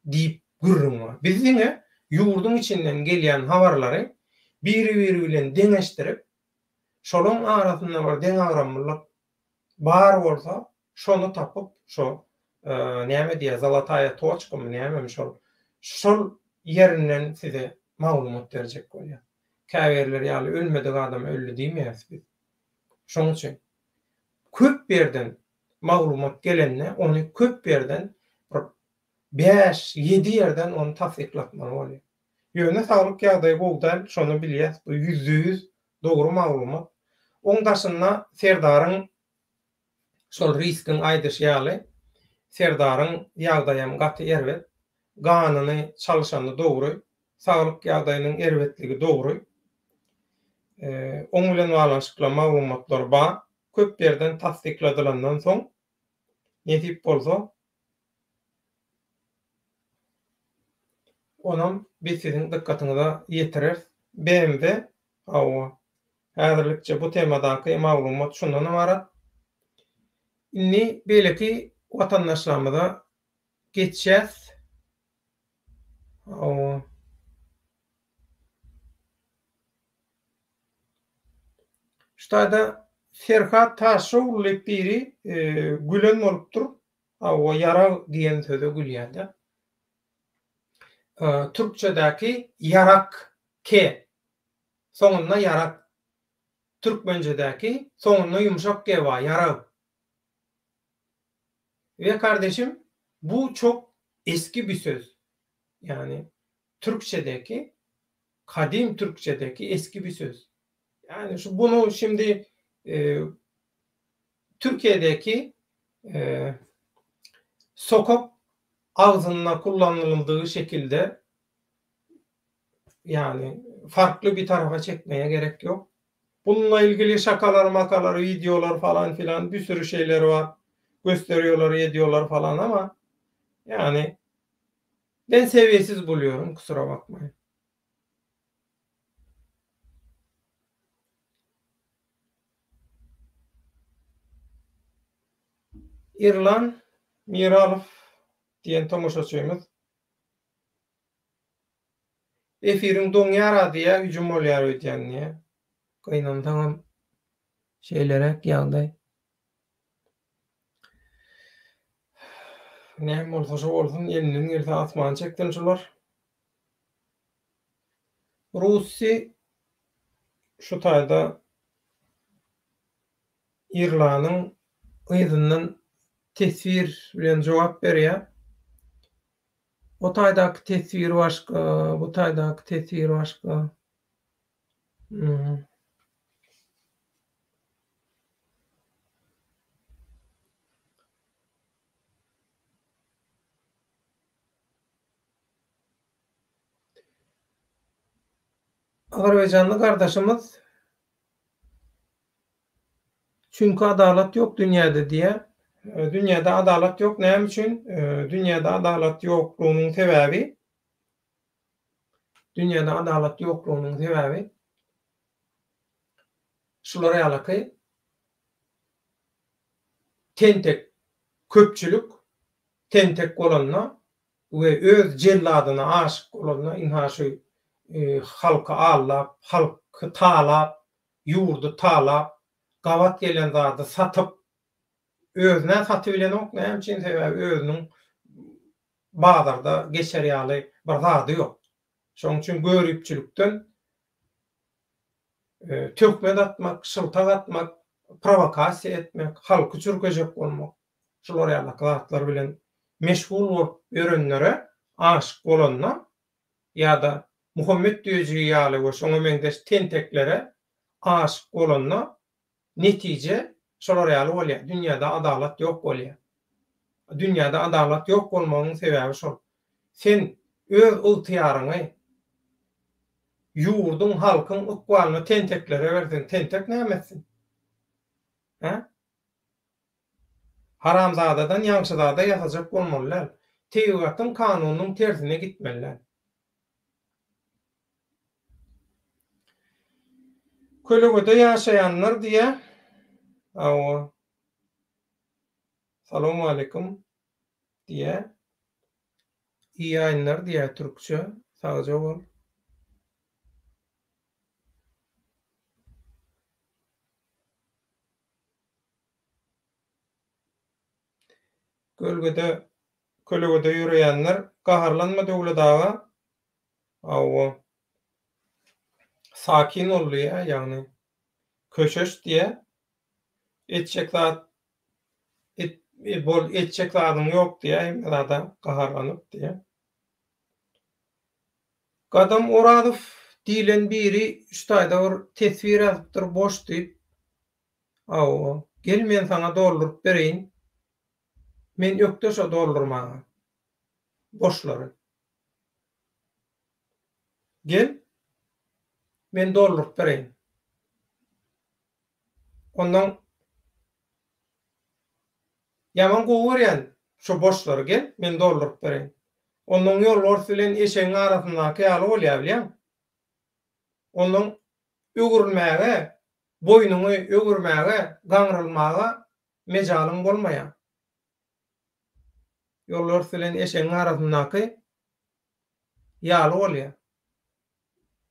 diýip gürrüň bar. Biz diňe ýurduň içinden gelýän habarlary biri-biri bilen deňeşdirip, şolaň arasynda bir deňagramlylyk bar bolsa, şony tapyp, şo näme diýýär, zolotaya toçkamy nämemi şol, şol ýerinden size maglumat berjek bolýar. Käbirleri ýaly ölmedik adam öldi diýmeýäris biz. Şonuň üçin köp ýerden maglumat gelende ony köp ýerden bir bäş, ýedi ýerden ony tassyklatmaly bolýar. Ýöne saglyk ýagdaýy gowy däl, şony bilýäs, bu ýüzde ýüz dogry maglumat. Oň daşynda Serdaryň şol riskiň aýdyşy ýaly Serdaryň ýagdaýam gaty erbet. Ganyny çalyşany dogry, saglyk ýagdaýynyň erbetligi dogry. Oň bilen baglanyşykly maglumatlar bar. Köp ýerden tassykladylandan soň nesip bolsa onam biz siziň dykgatyňyza ýetireris. BMW hawa Häzirlikçe bu temadaky maglumat şundan ybarat. Indi beýleki watandaşlarymyza geçýäs. Hawa. Şu taýda. Serhat Taşogly diýip biri gülen bolupdyr. Hawa, ýarag diýen söze gülýär-de. Türkçedäki ýarak, ke, soňunda ýarak. Türkmençedäki soňunda ýumşak g bar, ýarag. We kardeşim, bu çok eski bir söz. Ýagny türkçedeki, kadym türkçedeki eski bir söz. Ýagny şu bunu şimdi Türkiýedeki sokak agzynda kullanyldygy şekilde ýagny farkly bir tarapa çekmeye gerek ýok. Bununla ilgili şakalar makalar wideolar falan filan bir sürü şeyler bar. Gösteriyorlar ediyorlar falan ama yani ben seviyesiz buluyorum kusura bakmayın. Irlan Miralow diýen tomaşaçymyz Efiriň doňýar-a diýýä, hüjüm bolýar öýdýän diýýä. Gynansaňam şeýleräk ýagdaý. Näme bolsa şo bolsun, elinden gelse asman çeksin şular. Russi şu taýda Irlanyň yzyndan teswir bilen jogap berýär. O taýdaky teswir başga, bu taýdaky teswir başga. Azerbaýjanly gardaşymyz Çünki adalat ýok dünýäde diýýär. Dünýäde adalat ýok näme üçin? Dünýäde adalat ýoklugynyň sebäbi Dünýäde adalat ýoklugynyň sebäbi şular ýalaky tentek köpçülik tentek bolanda we öz jelladyna aşyk bolanda ynha şu halky aldap, halky talap, ýurdy talap, gabat gelen zady satyp, özüne satybilenok näme üçin sebäbi özüniň bazarda geçer ýaly bir zady ýok. Şonuň üçin göripçilikden töhmet atmak, şyltak atmak, prowokasiýa etmek, halky çürkejek bolmak, şular ýaly zatlar bilen meşgul bolup ýörenlere aşyk bolanda ýa-da Muhammet Düýeji ýaly we şoňa meňzeş tenteklere aşyk bolanda netije şolar ýaly bolýar, dünýäde adalat ýok bolýar. Dünýäde adalat ýok bolmagyň sebäbi şol. Sen öz ygtyýaryňy ýurduň, halkyň ykbalyny tenteklere berseň, tentek näme etsin? Hä? Haramzadadan ýagşyzada ýasajak bolmaly däl. Tebigatyň kanunynyň tersine gitmeli däl. Kölegede ýaşaýanlar diýýä. Hawa. Salowmaleýkum diýýä. Iyi ýaýynlar diýýä türkçe. Sagja bol. Gölgede, kölegede ýöreýänler gaharlanma Döwlet aga. Hawa. Sakin ol diýýä, ýagny köşeş diýýä. Etjek zat et bol etjek zadyň ýok diýýä, hemme zada gaharlanyp diýýä. Gadam Orazow diýlen biri şu taýda bir teswir ýazypdyr boş diýip. Hawa, gel men saňa dolduryp bereýin. Men ökde şo doldurmaga. Boşlary. Gel, men dolduryp bereýin. Ondan ýaman gowy görýän şo boşlary gel, men dolduryp bereýin. Ondan ýolbars bilen eşegiň arasyndaky ýaly bolýar bilýäňmi? Ondan öwrülmäge, boýnuňy öwürmäge, gaňrylmaga mejalyň bolmaýar. Ýolbars bilen eşegiň arasyndaky ýaly bolýar.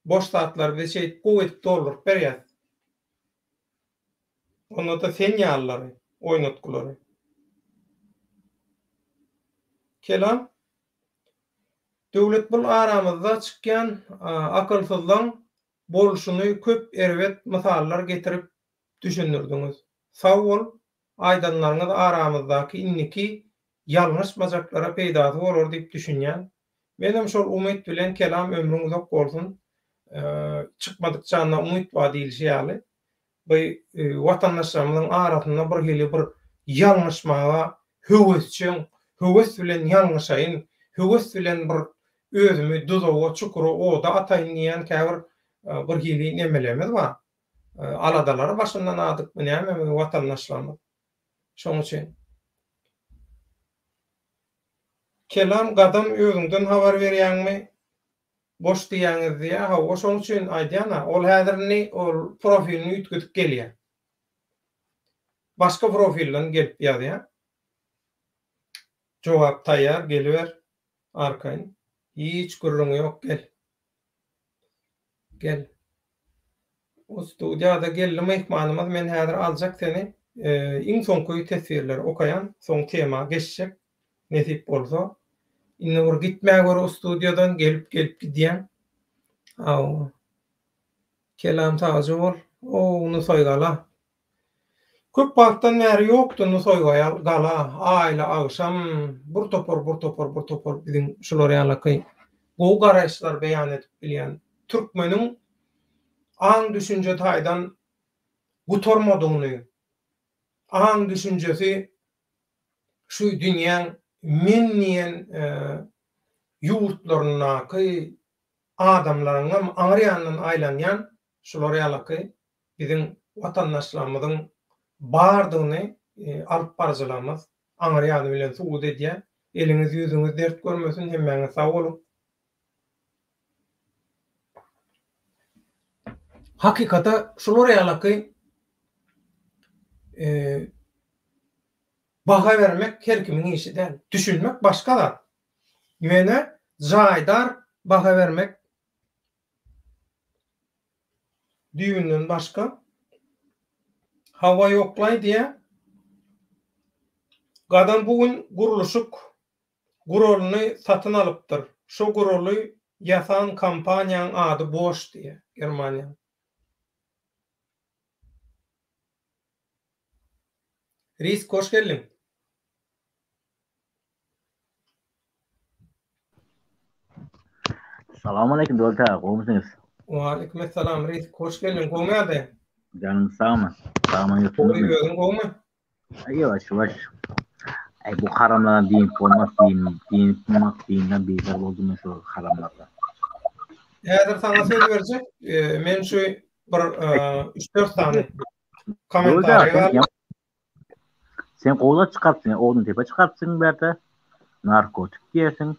Boş zatlary biz şeýdip gowy edip dolduryp berýäs. Onda-da sen ýalylary, oýnatgylary. Kelam, Döwlet bul aramyzda çykýan akylsyzlaň bolşuny köp erbet mysallar getirip düşündirdiňiz. Sag bol, aýdanlaryňyz aramyzdaky indiki ýalňyşmajaklara peýdasy bolar diýip düşünýän. Menem şol umyt bilen kelam ömrüň uzak bolsun. Çykmadyk janda umyt bar diýilişi ýaly. Bu watandaşlarymyzyň arasynda bir hili bir ýalňyşmaga höwesjeň, höwes bilen ýalňyşaýyn, höwes bilen bir özümi duzaga, çukura, oda ataýyn diýýän käbir bir hili nemelerimiz bar. Aladalary başyndan adykmy nämemi watandaşlarymyz. Şoň üçin. Kelam gadam özüňden habar berýäňmi? Boş diýýäňiz diýýä. Hawa şoň üçin aýdýan-a. Ol häzir indi ol profilini üýtgedip gelýä. Başga profilden gelip ýazýa. Jogap taýýar geliber arkaýyn. Hiç gürrüňi ýok gel. Gel. O studiýada geldi myhmanymyz men häzir aljak seni iň soňky teswirleri okaýan soň tema geçjek nesip bolsa indi bir gitmä gör o studiýadan gelip gelip gidýäň hawa kelam sagja bol ow Nusaýgala Köp wagtdan bäri ýokdy Nusaý gala, aýly agşam bir topar, bir topar, bir topar biziň şular ýalaky gowy garaýyşlary beýan edip bilýän türkmeniň aň-düşünje taýdan gutarmadygyny, aň-düşünjesi şu dünýäň men diýen ýurtlaryndaky adamlaryňam aňry ýanyndan aýlanýan şular ýalaky biziň watandaşlarymyzyň bardygyny alyp baryjylarymyz aňry ýany bilen subut edýär. Eliňiz ýüzüňiz dert görmesin hemmäňiz sag boluň. Hakykata şular ýalaky baha bermek her kimiň işi däl. Düşünmek başga zat. Ýöne jaýdar baha bermek Düýbünden başga. Hawa ýoklaý diýä. Gadam bu gün gurluşyk guralyny satyn alypdyr. Şo guraly ýasan kompaniýaň ady Bosch diýä, Germaniýaň. Risk hoş geldiň. Salam aleyküm Döwlet aga, gowmysyňyz? Waleýkim essalam Risk, hoş geldiň, gowmy ýagdaýyň? Janyň sagmy? Sagman ýörsiňizmi? Gowy, özüň gowmy? Ýuwaş ýuwaş. Aý bu haramlardan diýip bolmaz, diýip diýip bolmaz, diýinden bizar boldum men şu haramlardan. Häzir saňa söz berjek. Men şu bir 3-4 sany kommentariý Sen gowy zat çykarypsyň, odun tepe çykarypsyň bärde. Narkotik diýersiň.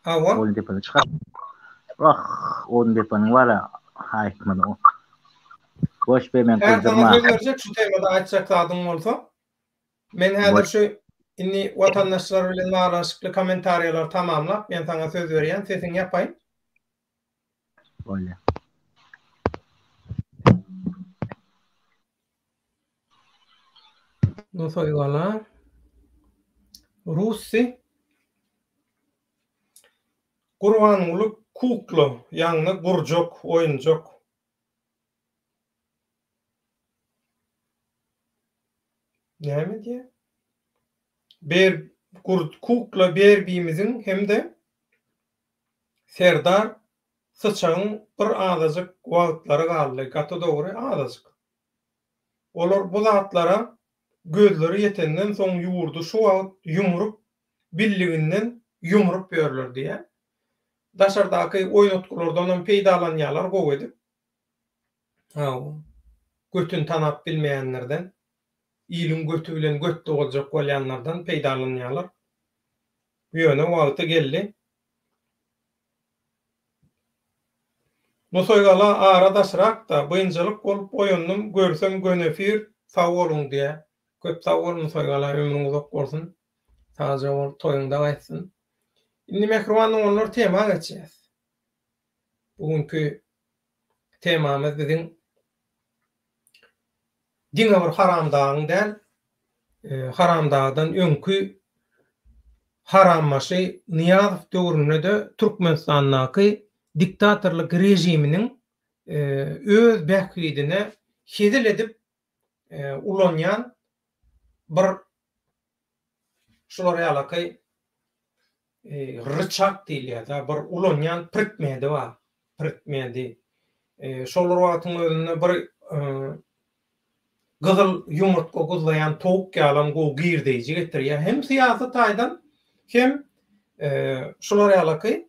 Hawa. Odun tepeni çykar. Ah, odun tepeniň bar ya, aýtmady. Boş be men gyzdyrma. Söz berjek şu temada aýtjak zadyň bolsa. Men häzir şu indi watandaşlar bilen baglanyşykly kommentariýalary tamamlap, men saňa söz berýän, sesiňi ýapaýyn. Bolýar. Nusaýgala. Russi. Gurbanguly kukla, ýagny gurjak, oýunjak. Näme diýýär? Ber, gur, kukla Berbimiziň hem-de Serdar syçagyň bir azajyk wagtlary galdy, gaty dogry, azajyk. Olar bu zatlara gözleri ýetenden soň ýurdy şu wagt ýumrup billiginden ýumrup ýörler diýýär. Daşardaky oýnatgylardanam peýdalanýarlar gowy edip. Hawa. Götüni tanap bilmeýänlerden, iliň göti bilen götde boljak bolýanlardan peýdalanýarlar. Ýöne wagty geldi. Nusaýgala ara daşrakda, biynjalyk bolup oýandym, görsem gönefir, sag boluň diýýär. Köp sag bol Nusaýgala ömrüň uzak bolsun. Sagja bol, toýuňda gaýtsyn. Indi mähriban doganlar tema geçýäs. Bu günki temamyz biziň. Diňe bir Haramdagyň däl, Haramdagdan öňki harambaşy Nyýazow döwründe-de Türkmenistandaky diktatorlyk režiminiň öz bähbidine hezil edip ulanýan bir şular ýalaky ryçak diýilýär-de, bir ulanýan predmedi bar, predmedi. Şol bir wagtyň özünde bir gyzyl ýumurtga guzlaýan towuk ýalam gowy girdeýji getirýär. Hem syýasy taýdan, hem şular ýalaky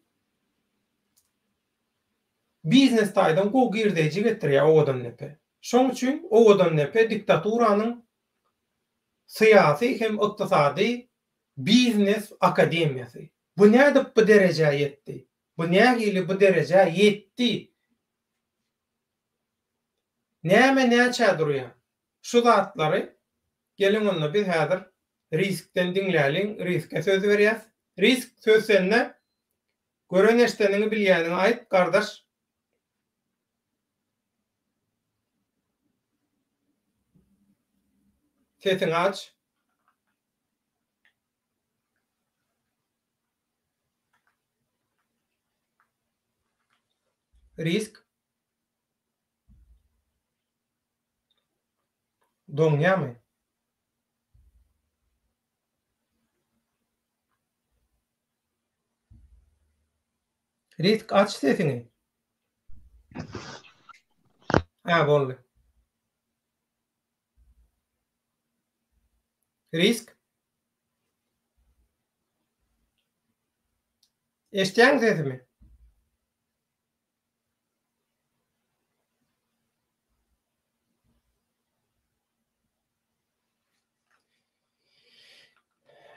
biznes taýdan gowy girdeýji getirýär Owadandepe. Şoň üçin Owadandepe diktaturanyň syýasy hem ykdysady biznes akademiýasy. Bu nädip bu derejä ýetdi? Bu nähili bu derejä ýetdi? Näme näçä durýar? Şu zatlary geliň onda biz häzir Riskden diňläliň, Riske söz berýäs. Risk söz sende. Gören eşdeniňi bilýäniňi aýt gardaş. Sesiňi aç. Risk. Doňýamy? Risk aç sesiňi. Hä boldy. Risk. Eşitýäňmi sesimi?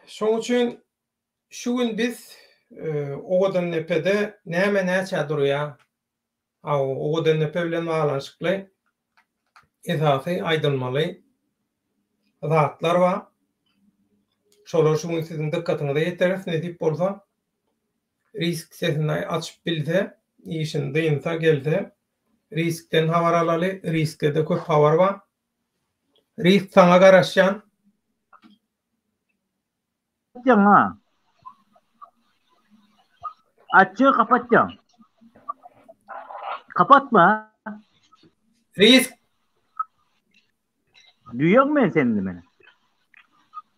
Şoň üçin şu gün biz Owadandepede näme näçä durýar? Owadandepe bilen baglanyşykly esasy aýdylmaly zatlar bar. Şolary şu gün siziň dykgatyňyza ýetireris, nesip bolsa. Risk sesini açyp bilse, işini dynsa, gelse, riskden habar alaly, riskde-de köp habar bar. Risk saňa garaşýan. Açýaň ha. Açýaň kapatýaň. Kapatma. Risk. Duýaň men seni men.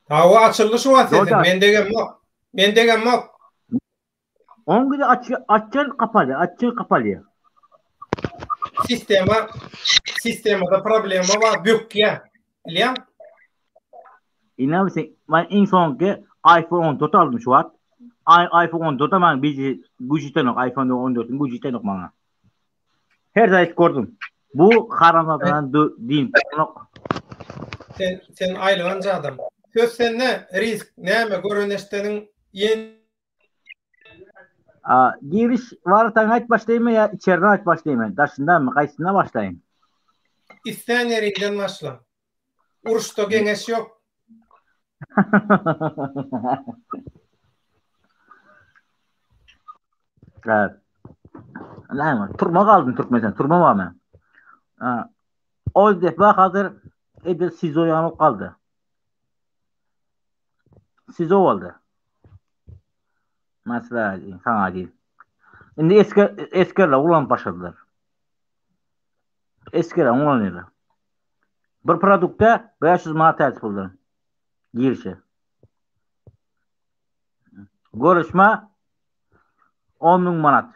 Hawa açyldy şu wagt sesiň. Men degemok. Men degemok. Oň gibi aç açýan kapaly, açýan kapaly. Sistema sistemada problema bar, bökýär. Bilýäň? Ina sen men iň soňky iPhone 14 aldym şu wagt. iPhone 14 maňa bir güýç ýetenok, iPhone 14-iň güýji ýetenok maňa. Her zat gördüm. Bu haramzadadan din bolnok. Sen sen aýlyganç adam. Söz sende risk näme gören eşdeniň ýen A, giriş barataň aýt başlaýynmy ýa içeriden aýt başlaýynmy? Daşyndanmy? Gaýsyndan başlaýyn? Islän ýeriňden başla. Uruşda geňeş ýok. Evet. Näme? Turma galdym Türkmenistan. Turma barmy? O defa hazır edil SIZO ýanyp galdy. SIZO boldy. Mesela saňa diýip. Indi esker eskerler ulanyp başladylar. Eskerler ulanýarlar. Bir produkta 500 manat täze puldan girişe. Görüşme 10 müň manat.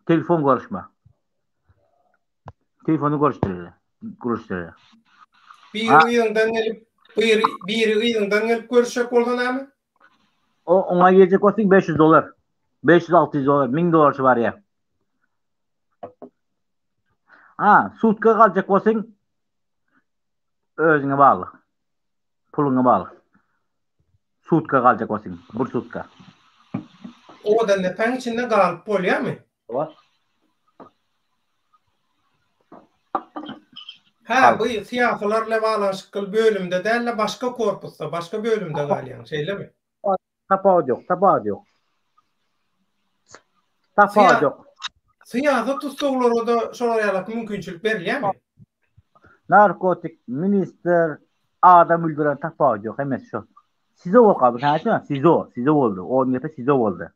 Telefon görüşme. Telefonu görüşdürýär. Görüşdürýär. Biri yzyňdan gelip, biri, biri yzyňdan gelip görüşjek bolsa näme? O oňa geljek bolsaň 500 dollar. 500-600 dollar, 1000 dollar şu barýar. Ha, sutka galjak bolsaň özüňe bagly. Puluňa bagly. Sutka galjak bolsaň, bir sutka. Owadan depäň içinde galyp bolýarmy? Hawa. Hä, bu syýasylar bilen baglanyşykly bölümde däl-de, başga korpusda, başga bölümde galýaň, şeýlemi? Tapawut ýok, tapawut ýok. Tapawut ýok. Syýasy tussaglara-da şolar ýalak mümkinçilik berilýärmi? Narkotik, ministr, adam öldüren tapawudy ýok, hemmesi şo. SIZO bolup galdy, sen aýtma, SIZO, SIZO boldy. Owadandepe SIZO boldy.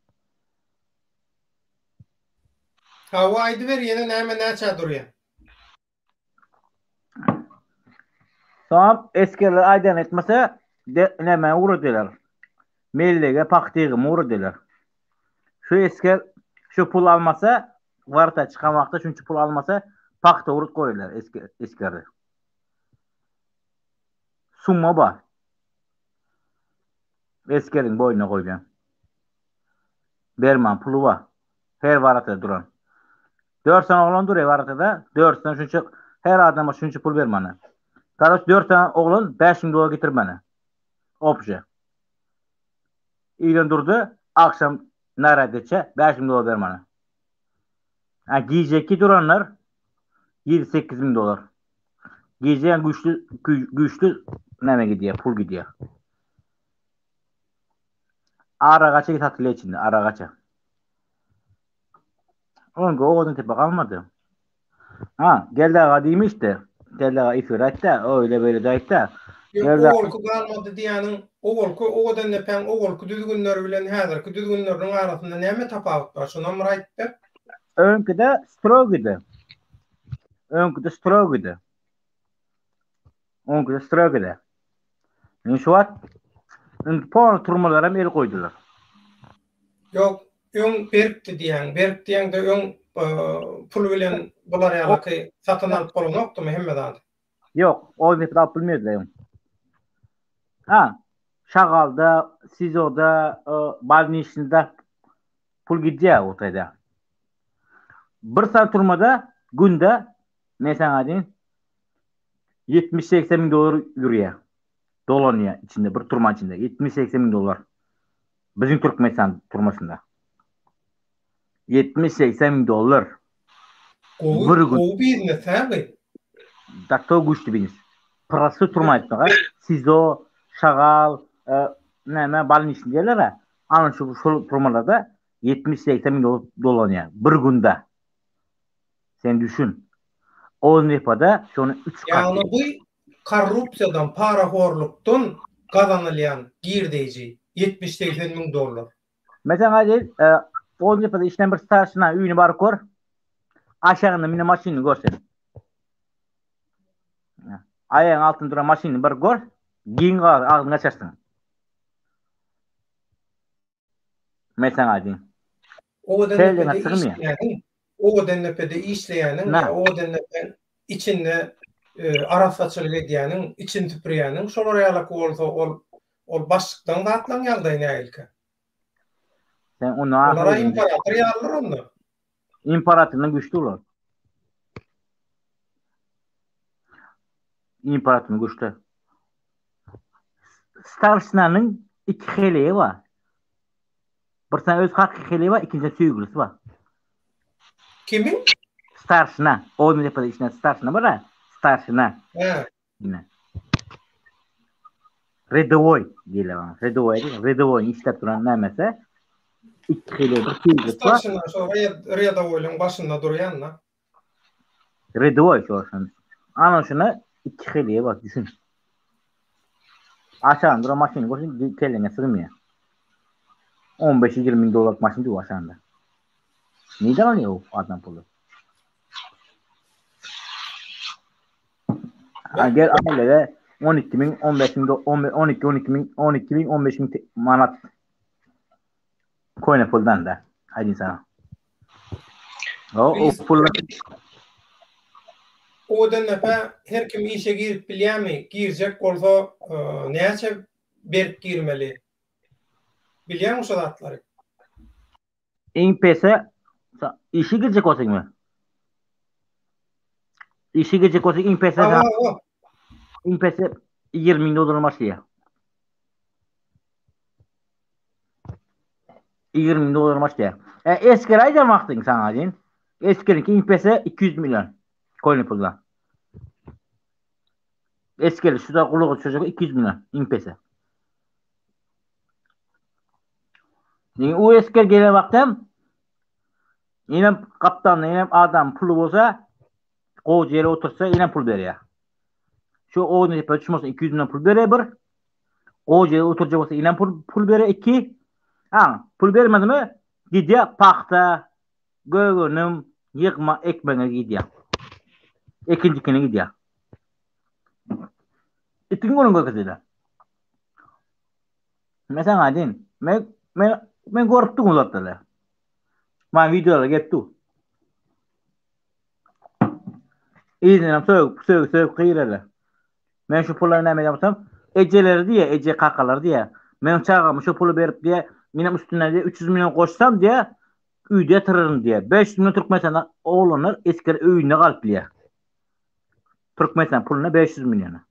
Hawa, aýdyber ýene näme näçä durýa? Soňam esgerler aýdan etmese, de, näme ugradýarlar. Mellege pagta ýygymy ugradýarlar. Şu esger şu pul almasa, warta çykan wagtda şunça pul almasa, pagta ugrat goýarlar esger, esgeri. Summa bar. Esgeriň boýnuna goýlan. Berman puly bar. Her waratada duran. Dört sany oglan dur waratada. Dört sany şunça her adama şunça pul bermeli. Karoç dört sany oglan 5000 dolar getirmeli. Obşe. Irden durdy, akşam narad etçe 5000 dolar bermeli. Ha gijeki duranlar 7-8 bin dolar. Gije yani güçlü güçlü näme gidýär, pul gidýär. Aragaça satylýar içinde, aragaça. Oňa owadan tepe galmady. Ha, Geldi aga diýmişdi. Geldi aga ifir aýtdy, öýle beýle de aýtdy. Ýok, owalky galmady diýýäniň, owalky Owadandepäň owalky düzgünleri bilen häzirki düzgünleriniň arasynda näme tapawut bar? Şonam bir aýdyp ber. Öňküde strogydy. Öňküde strogydy. Öňküde strogydy. Indi şu wagt indi polny turmalara hem el goýdular. Ýok, öň berkdi diýýäň. Berk diýeňde öň pul bilen bular ýalaky satyn alyp bolanokdymy hemme zady? Ýok, o zepet alyp bilmediler öň. Ha, Şagalda, SIZO-da, bolniçnyda pul gidýär o taýda. Bir sany turmada günde men saňa aýdaýyn 70-80 müň dollar ýürýär. Dolanýar içinde, bir turma içinde. 70-80 müň dollar. Biziň Türkmenistan turmasynda. 70-80 müň dollar. Gowy, bir gün. Gowy biznes, hä bu? Dakto güýçli biznes. Prosto turma aýtmaga. SIZO, Şagal, e, näme, bolniçny diýerler-ä. Ana şu şol turmalarda 70-80 müň dollar dolanýar. Bir günde. Sen düşün. O nepada şony üç gat. Ýagny bu korrupsiýadan, parahorlukdan gazanylýan girdeýji 70-80 müň dollar. Meselem aýdaýyn, o nepada işlän bir starşina öýüne baryp gör. Aşagynda mine maşynyny gör sen. Aýagyň altynda duran maşynyny bir gör, giň galar, agzyňy açarsyň. Men saňa aýdayyn. Owadandepede işleýäniň, Owadandepede işleýäniň ýa Owadandepäň içinde e, arassaçylyk edýäniň, içini süpürýäniň şolar ýalaky bolsa ol ol başlykdan zatlaň ýagdaýy nähilkä? Sen onu Olara imperator ýalydyr onda. Imperatordan güçlü olar. Imperatordan güçlü. Starşinanyň iki heleýi bar. Bir sany öz hakyky heleýi bar, ikinji söýgülisi bar. Kimiň? Starşina. O depede işlän starşina bar-a. Starşina. Hä. Ine. Redowoý diýilýär oňa. Redowoý diýilýär. Redowoýyň işläp duran nämesi? Iki heleýi bir söýgülisi bar. Starşina şo redowoýlaryň başynda durýan-da. Redowoý şo şony. Ana şuna iki heleýi bar, düşün. Aşagynda duran maşyny görseň kelleňe sygmaýar. 15-20 müň dollarlyk maşyn dur aşagynda. Nirden alýar o adam puly? Ha, gel ailede 12 müň, 15 müň, 12, 12 müň, 12 müň, 15 müň manat Köne puldan da. Aýdyn sana. O, o pul Owadandepe her kim işe girip bilýärmi? Girjek bolsa e, näçe berip girmeli? Bilýäňmi şu zatlary? Iň pese işe girjek bolsaňmy? Işe girjek bolsaň iň pese iň pese 20 müň dollardan başlaýar. 20 müň dollar başlaýar. E, esger aýdan wagtyň saňa diýin. Esgeriňki iň pese 200 million. Koýny puldan. Esger şu da gulugy çocuk 200 million iň pese. Ýa o esger gelen wagtam ýene kaptan, ýene adam puly bolsa, gowy ýere otursa, ýene pul berýär. Şu ogny depe düşmesin 200 million pul bere bir. Goja oturjak bolsa inem pul pul bere iki. Ha, pul bermedimi gidýär pagta, gök önüm ýygma ekmeňe gidýär. Ekinjikine gidýär. Itiň golun görkezýär. Men saňa aýdyn. Men men men görüp durun zatlar. Maňa wideolar gelip dur. Yzyndan sögüp, sögüp, sögüp gyrarlar. Men şu pula näme edýän bolsam, ejeleri diýe, eje kakalary diýe. Men çagama şu puly berip diýe, menem üstüne diýe 300 million goşsam diýe, öýde ýatyraryn diýe. 500 million Türkmenistanda oglanlar esger öýünde galyp bilýär. Türkmenistan puluna 500 milliona.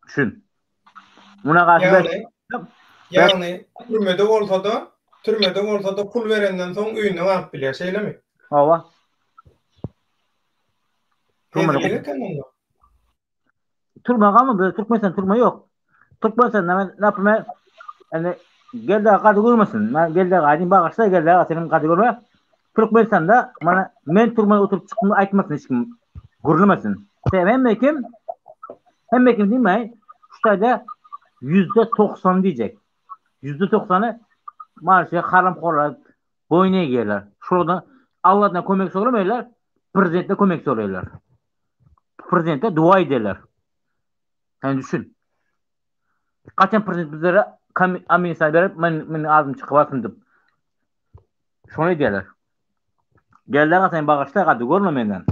Düşün. Muna garşy Ýagny, ýagny türmede bolsa-da, türmede bolsa-da pul berenden soň öýünde galyp bilýär, şeýlemi? Hawa. Türmede eken onda. Türme galma, biz Türkmenistan türme ýok. Türkmenistanda men naprimýer, indi Geldi aga gaty görmesin. Men Geldi aga aýdym bagyşla Geldi aga seniň gaty görme. Türkmenistanda mana men türmede oturyp çykdym aýtmasyn hiç kim. Gürlemesin. Sebäbi hemme kim hemme kim diýmeý şu taýda %90 diýjek. %90-y mana şu haramhorlar boýun egýärler. Şolardan Allahdan kömek soramaýarlar, prezidentden kömek soraýarlar. Prezidente dua edýärler. Sen düşün. Kaçan prezident bizlere amnistiýa berip, men men azym çykyp alsyn diýip. Şony edýärler. Geldi sen bagyşla gady görme menden.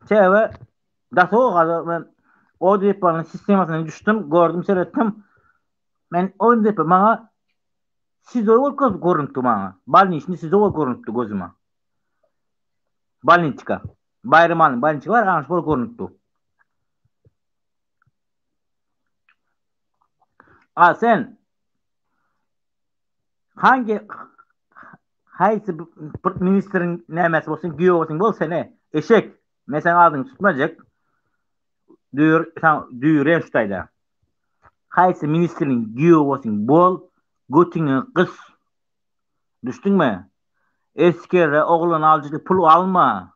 Sebäbi daso gady men o diýip bana sistemasyna düşdüm, gördüm, seretdim. Men o diýip maňa SİZO bolup görünipdi maňa. Bolniçni SİZO bolup görünipdi gözüme. Bolniçka. Baýramalyň bolniçka bar, ana şol görünip dur. A sen hangi haýsy bir ministriň nämesi bolsun, giýew bolsun bol sene. Eşek. Men seň adyňy tutmajak. Düýr, sen düýren şu taýda. Haýsy ministriň giýew bolsun bol, götüňi gys. Düşdüňmi? Esgere oglan aljydy pul alma.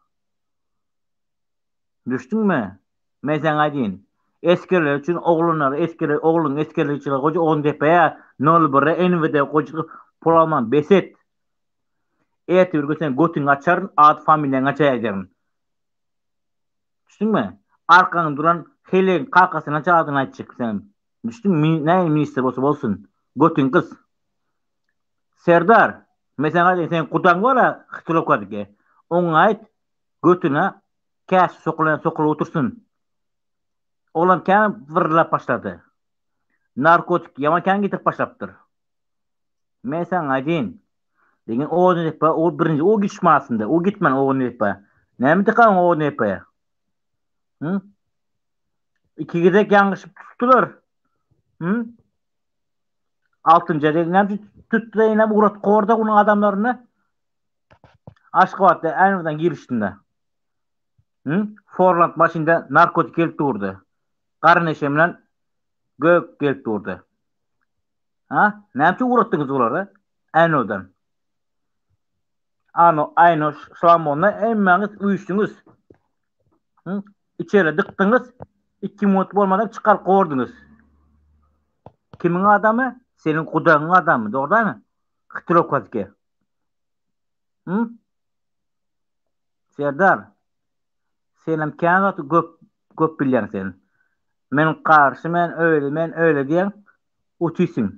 Düşdüňmi? Men saňa aýdyn. Esgerler üçin oglanlar esger ogluň esgerlik üçin goja on depeýä nol bire NWD goja pul alman bes et. Ertir bir gün sen götüňi açaryn at familiýaňy açaýaryn. Düşdüňmi? Arkaňda duran heleýiň kakasyna adyny aýtjak sen. Düşdüňmi? Näme ministr bolsa bolsun. Götüňi gys. Serdar, men saňa aýdaýyn, seň gudaň bar-a Hytyrowkadiki. Oňa aýt, götüne käse sokulan sokulyp otursyn. Oglan kän wyrlap başlady. Narkotik ýaman kän getirip başlapdyr. Men saňa aýdaýyn. Lekin Oguldepä o birinji o gitişme aslynda. O gitmän Oguldepä. Näme dikan Oguldepä? Hı? Iki gezek ýalňyşyp tutdular. Hı? Altynjy gezek näme üçin tutdy ýene ugrat korda onuň adamlaryny? Aşgabatda Änewden girişinde. Hı? Forland maşynda narkotik gelip durdy. Garyndeşem bilen gök gelip durdy. Ha? Näme üçin ugratdyňyz bulary? Änewden. Ano, aýno şlamonda hemmäňiz üýşdüňiz. Hı? Içeri dykdyňyz. 2 minut bolmadan çykaryp gorduňyz. Kimiň adamy? Seniň gudagyň adamy, dogry dälmi? Hytrowkadyky. Hı? Serdar, senem kän zat köp köp bilýäň sen. Men garşy men öýle men öýle diýen utysyň.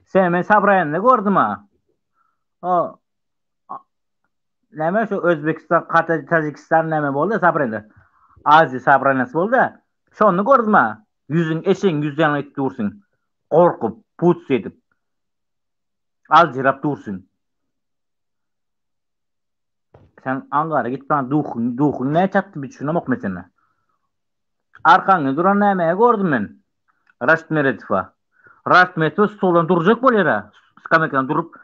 Sen men sabraýanda gördüm ha. O näme şu Özbekistan, Katar, Tajikistan näme boldy sabraýanda. Aziýa sabraýanasy boldy. Şony gördüm ha. Ýüzüň eşegiň ýüzü ýaňy edip dursuň. Gorkup, puts edip. Aljyrap dursuň. Sen Ankara gitmän duhuň, duhuň näçe çatdy bir düşünemok men seni. Arkaňda duran nämäge gördüm men. Raşit Meredowa. Raşit Meredow stoldan durjak bolýar-a. Skameykadan durup,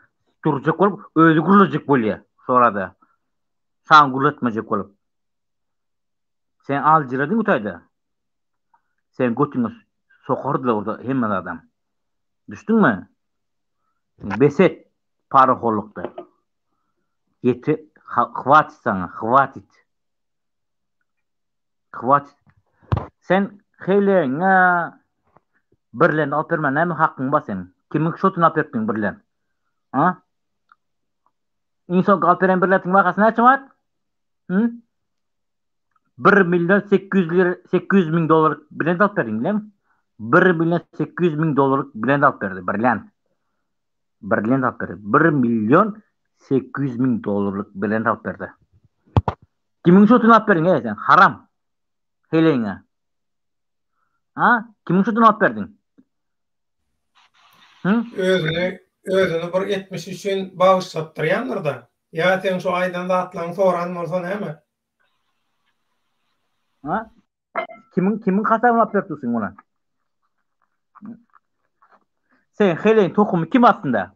durjak bolup, özi gürlejek bolýar. Şorada. Saňa gürletmejek bolup. Sen aljyradyň bu taýda. Sen götüňe sokardylar orada hemme zadam. Düşdüňmi? Bes et parahorlukda. Ýeti. Hwatit saňa, hwatit. Hwatit. Sen heleňe birlent alyp bermän näme hakyň bar seň? Kimiň şotuny alyp beripdiň birlent? A? Iň soňky alyp beren birlentiň bahasy näçe manat? Hı? 1 million 800 lira 800 müň dollarlyk bilet alyp berdiň bileňmi? 1 million 800 müň dollarlyk bilet alyp berdi, brilliant. Brilliant alyp berdi. 1 million 800 müň dollarlyk bilet alyp berdi. Kimiň şotuny alyp berdiň ey sen? Haram. Heleňe. Ha? Kimiň şotuny alyp berdiň? Hı? Özüni özüni bir etmiş üçin bagyşlatdyrýandyr-da. Ýa seň şu aýdan zatlaryňy soran bolsa näme? Ha? Kimiň kimiň hasabyna alyp berip dursuň muny? Sen heleň tohumy kim aslynda?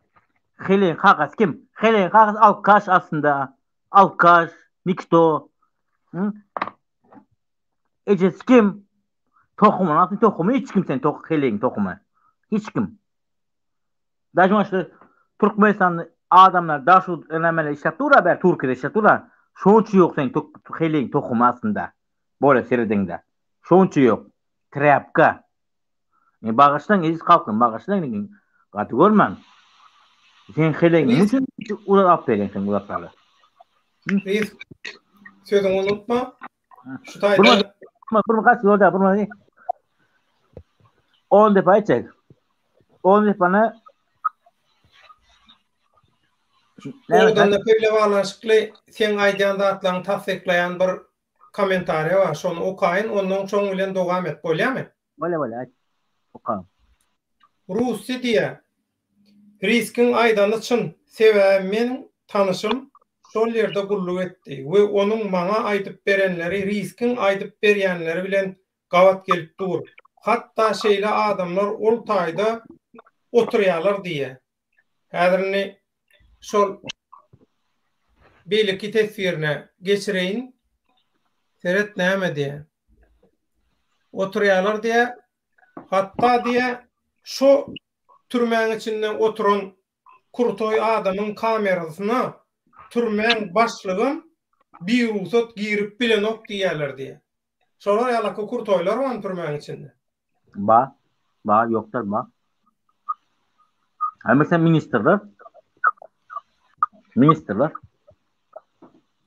Heleň kakasy kim? Heleň kakasy alkaş aslynda. Alkaş, nikto. Hı? Ejesi kim? Tohumyny aslynda tohumy hiç kim sen tok heleň tohumy. Hiç kim. Daş maşda Türkmenistanda adamlar daş nämeler işläp dur ber Türkiýede işläp dur. Şoň üçin ýok sen heleň tohumy aslynda. Bole seredeňde. Şoň üçin ýok. Trýapka. Ne bagyşlaň eziz halkym bagyşlaň lekin gaty görmäň. Sen heleň näme üçin ulat alyp berýäň sen ulatlary? Reis sözüňi unutma. Şu taýda Bir kaç ýolda bir 10 defa aýtjak. 10 defany Owadan depe bile baglanyşykly seň aýdýan zatlaryňy tassyklaýan bir kommentariýa bar. Şony okaýyn, ondan şoň bilen dowam et. Bolýamy? Bolýa bolýa aýt. Oka. Rusy diýä. Riskiň aýdany çyn, sebäbi meň tanyşym şol ýerde gulluk etdi we onuň maňa aýdyp berenleri Riskiň aýdyp berýänleri bilen gabat gelip dur. Hatda şeýle adamlar ol taýda oturýalar diýä. Häzir indi şol beýleki teswirine geçireýin. Seret näme diýä. Oturýalar diýä. Hatda diýä şo türmäň içinde oturan krutoý adamyň kamerasyna türmäň başlygam birugsat girip bilenok diýýäler diýä. Şolar ýalaky krutoýlar barmy türmäň içinde? Ba. Ba, ýokdur ba. Hemmesi ministrler. Ministrler.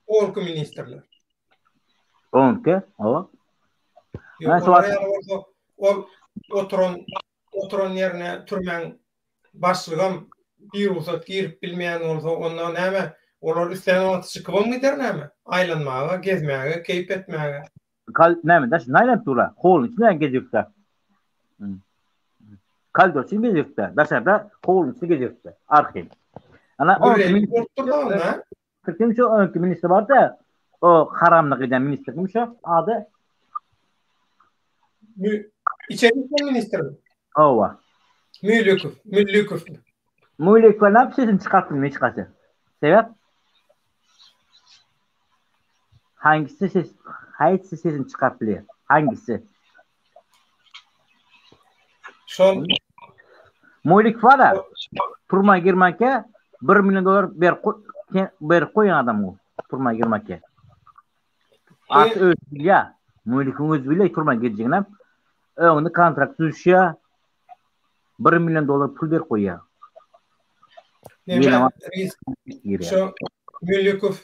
Onki ministrler. Onki, owa. Ýok, olar ýaly bolsa, ol oturan oturan ýerine türmäň başlygam birugsat girip bilmeýän bolsa, onda näme, olar islän wagty çykybam gider näme? Aýlanmaga, gezmäge, keýp etmäge. Kal näme daş naýlanyp dur-a? Howluň içinde gezip ýörse. Koridor içinde gezip ýörse, daşarda howluň içinde gezip ýörse, arkaýyn. Ana, bolup dur-da onda. Kim şu öňki ministr bardy? O haramlyk eden ministr kim şu ady? Mü İçeri işler ministri. Owa. Mülükow, Müllükow. Mülükow näme sesini çykartdy hiç haçan? Sebäp? Hangisi ses, haýsy sesini çykaryp bilýär? Hangisi? Şol Molik bar. Turma girmänkä 1 million dollar ber ber goýan adam bu. Turma girmänkä. At öz bilýär. Molikiň özi bilýär turma girjegini. Öňünde kontrakt düzüşýär. 1 million dollar pul berip goýýar. Neme, şo Mülikow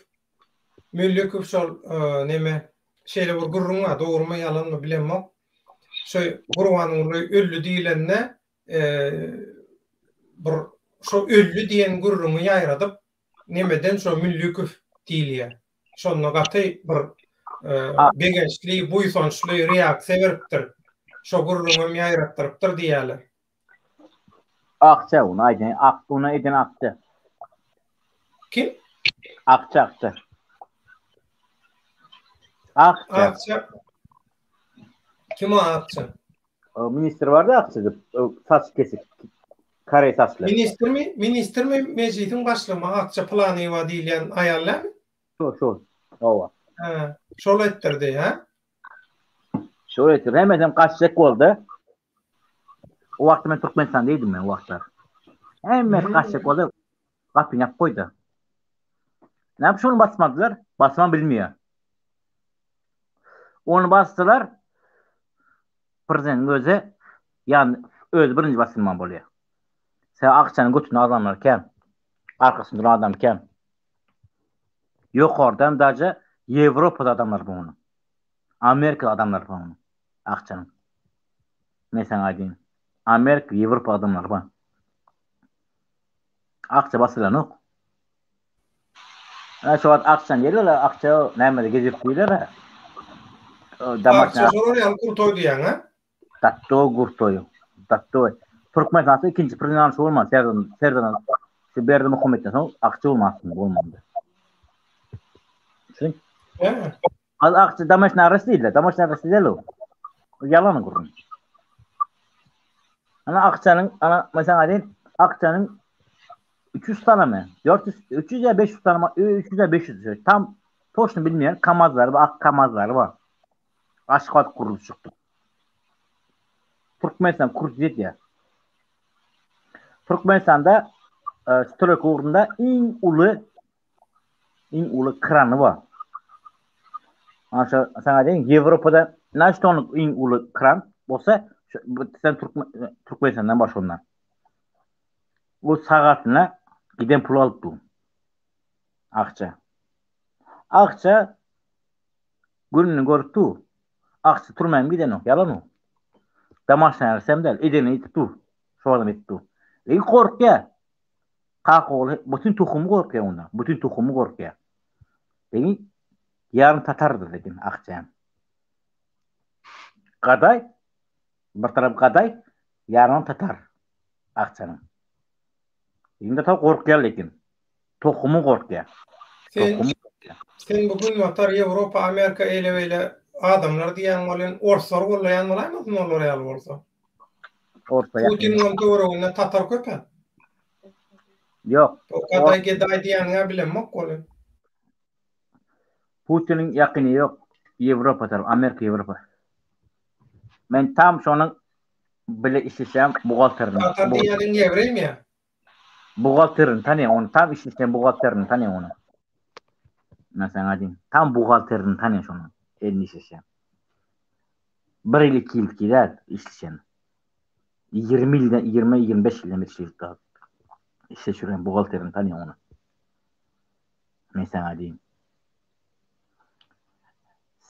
Mülikow şol neme şeýle bir gürrüň bar, dogrumy ýalanmy bilemok. Şo Gurbanguly öldi diýlende bir şo öldi diýen gürrüňi ýaýradyp nemeden şo Müllükow diýilýär. Şonda gaty bir begençli, buýsançly reaksiýa beripdir. Şo gürrüňem ýaýratdyrypdyr diýýärler. Akça ony aýdan, ak ony eden akça. Kim? Akça, akça. Akça. Akça. Kim o akça? O ministr bardy akça diýip, saç kesik. Kare saçly. Ministrmi? Ministrmi mejlisiň başlygymy Akça Pylanyýewa diýilýän aýal dälmi? Şol, şol. Hawa. Hä, şol etdirdi, hä? Şol etdirdi. Hemmesem gaçjak boldy. O wagtda men Türkmenistanda idim men o wagtlar. Hemmesi gaçjak boldy. Gapyny ýapyp goýdy. Näme şony basmadylar? Basman bilmeýär. Ony basdylar. Prezidentiň özi ýan özi birinji basylman bolýar. Sen akçany götüne adamlar kän. Arkasynda duran adam kän. Ýokardan daže Ýewropada adamlar bar onuň. Amerikada adamlar bar onuň. Akçanyň. Men saňa aýdayyn. Amerika, Ýewropa adamlary bar. Akça basylanok. Ha şu wagt akçan gelýär, akça nämede gezip diýler. Akça şolar ýaly krutoý diýýäň, ha? Datto gurtoý. Datto. Türkmenistanda ikinji prezident şu bolman, Serdar, Serdar şu Berdimuhamedden soň akça bolman aslynda bolmandy. Düşün? Az akça damaşna arası diýdiler. Damaşna arası däl o. Ýalan gürrüň. Ana akçanyň, ana men saňa aýdaýyn, akçanyň 300 tane 400, 300 ýa 500 tane 300 ýa 500 tam toçny bilmeýän KAMAZ-lary bar, ak KAMAZ-lary bar. Aşgabat gurluşykda. Türkmenistan kurs ýetýär. Türkmenistanda e, strok ugrunda iň uly iň uly krany bar. Aşa saňa diýen Ýewropada näçe tonluk iň uly kran bolsa, sen Türkmen Türkmenistandan bar şondan. Bu sagatyna giden pul alyp dur. Akça. Akça Gününi görüp dur. Aksy türmäm gidenok, ýalan o. Damaşna närsem däl, edeni edip dur. Şo adam edip dur. Lekin gorkýa. Kaka ogly bütün tohumy gorkýa ondan. Bütün tohumy gorkýa. Lekin ýarym tatardyr lekin akçam. Gadaý bir tarap gadaý, ýarym tatar akçanyň. Indi ta gorkýar lekin. Tohumy gorkýar. Sen, sen bu günbatar Ýewropa, Amerika eýle beýle adamlar diýýän welin orslar gollaýan bolaýmasyn olar ýaly bolsa. Orslar ýakyn. Putiniň töwereginde tatar köp-ä. Ýok. O gadaý gedaý diýýäniň-ä bilemok welin. Putiniň ýakyny ýok. Ýewropa tarap, Amerika, Ýewropa. Men tam şonuň bile işleşýän buhgalterini. Tatar diýýäniň ýewreými ýa? Buhgalterini tanýan ony, tam işleşýän buhgalterini tanýan ony. Men saňa diýeyim, tam buhgalterini tanýan şony, elini işleşýän. Bir ýyl, iki ýyl däl işleşen. 20 ýyldan, 20-25 ýyldan beri işleşip işleşýän buhgalterini tanýan ony. Men saňa diýeyim.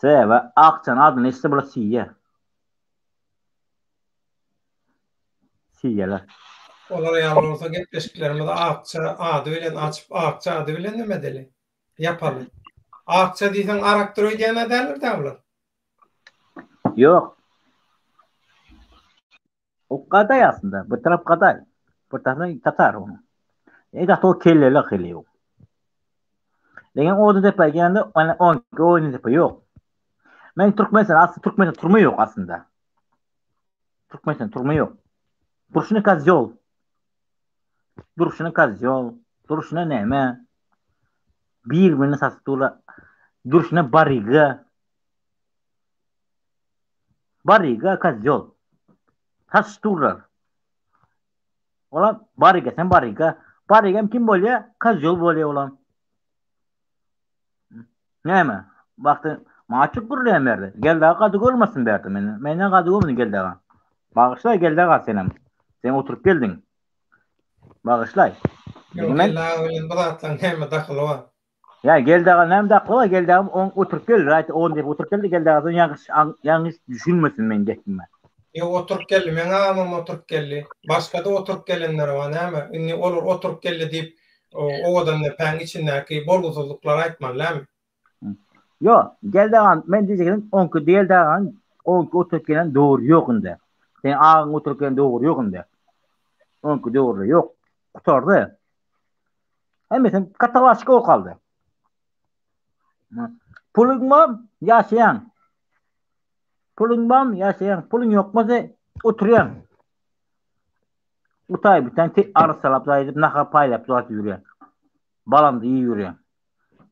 Sebäbi Akjanyň adyny eşitse bular siýýär. Siýýärler. Olar ýaly bolsa gepleşiklerimizi Akça ady bilen açyp, Akça ady bilen neme edeli? Ýapaly. Akça diýseň arakdyr öýdýän-ä däldir-dä bular. Ýok. O gadaý aslynda. Bu tarap gadaý. Bu tarapdan tatar onuň. E gaty o kelleli hili ýok. Lekin Odun depä gelende ony onki Odun depe ýok. Men Türkmenistan asly Türkmenistan turma ýok aslynda. Türkmenistan turma ýok. Durşuna kozýol. Durşuna kozýol. Durşuna näme? Bir-birini satyp durlar. Durşuna baryga. Baryga kozýol. Satyp durlar. Olam baryga sen baryga. Barygam kim bolýa? Kozýol bolýa olam. Näme? Wagty maňa açyk gürleýän berdi. Geldi aga gady görmesin berdi meni. Menden gady görmesin Geldi aga. Bagyşlaý Geldi aga senem. Sen oturyp geldiň. Bagyşlaý. Ýok, Geldi aga bilen bu zatlaryň näme dahyly bar? Ýa Geldi aga näme dahyly bar? Geldi aga on oturyp geldi. Aýt on diýip oturyp geldi. Geldi aga ýalňyş ýalňyş düşünmesin meň gepime. Ýok, oturyp geldi. Meň agamam oturyp geldi. Başga-da oturyp gelenler bar. Näme? Indi olar oturyp geldi diýip Owadandepäň içindäki bolgusyzlyklary aýtmaly dälmi? Ýok, Geldi agam, men diýjegim, oňki Geldi agaň oňki oturyp gelen döwür ýok indi. Seň agaň oturyp gelen döwür ýok indi. Oňki döwürler ýok. Gutardy. Hemmesi katalaşka bolup galdy. Puluň bar, ýaşaýaň. Puluň barmy, ýaşaýaň. Puluň ýok bolsa, oturýaň. Utaý biten te arassalap zat edip nahar paýlap zat ýürýän. Balamda iýip ýürýän.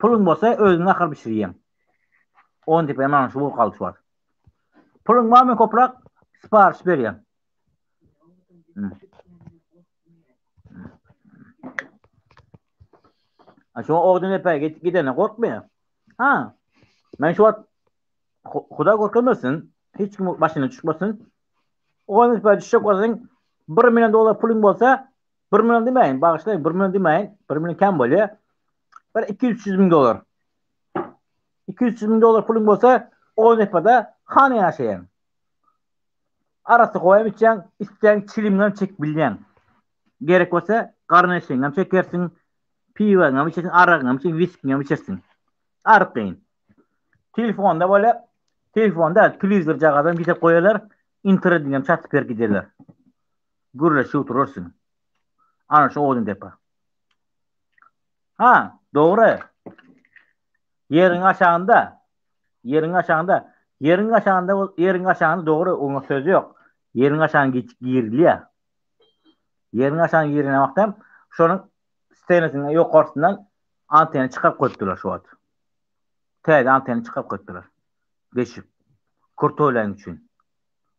Puluň bolsa özüň nahar bişirýäň. On depe maňa şu bolup galdy şu wagt. Puluň barmy koprak sipariş berýäň. Şo Owadandepä gidene gorkmaýar. Ha. Men şu wagt Huda görkezmesin, hiç kim başyna düşmesin. Owadandepä düşjek bolsaň, 1 million dollar puluň bolsa, 1 million diýmäýin, bagyşlaýyn, 1 million diýmäýin, 1 million kem bolýar. Bir 200-300 müň dollar. 200-300 müň dollar puluň bolsa, Owadandepede han ýaşaýaň. Arassa howa hem içýäň, isleýän çilimiňem çekip bilýäň. Gerek bolsa garyn eşegiňem çekersiň, piwaňam içersiň, aragyňam içersiň, wiskiňem içersiň. Arkaýyn. Telefonda bolýar, telefonda telewizor jagazam getirip goýarlar, internetiňem çatyp berip giderler. Gürleşip oturarsyň. Ana şu Owadan depe. Ha, dogry. Ýeriň aşagynda, ýeriň aşagynda, ýeriň aşagynda, ýeriň aşagynda dogry, oňa söz ýok. Ýeriň aşagyna girilýär. Ýeriň aşagyna girilýän wagtam şonuň stenesiniň ýokarsyndan antena çykaryp goýupdyrlar şu wagt. Täze antena çykaryp goýupdyrlar. Deşip. Kurtoýlaýyn üçin.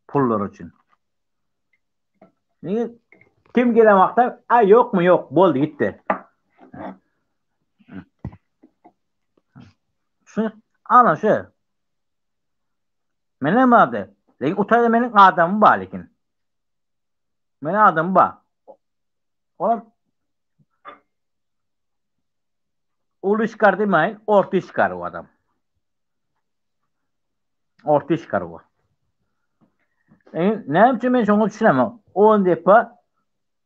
Pullar üçin. Niye? Kim gelen wagtda, a ýokmy ýok, boldy gitdi. Şu ana şu. Menem bardy. Lekin utaýda meniň adamym bar lekin. Meniň adamym bar. Olam uly işgär diýmäýin, orta işgär o adam. Orta işgär o. E, näme üçin men şoňa düşünemok. On depa,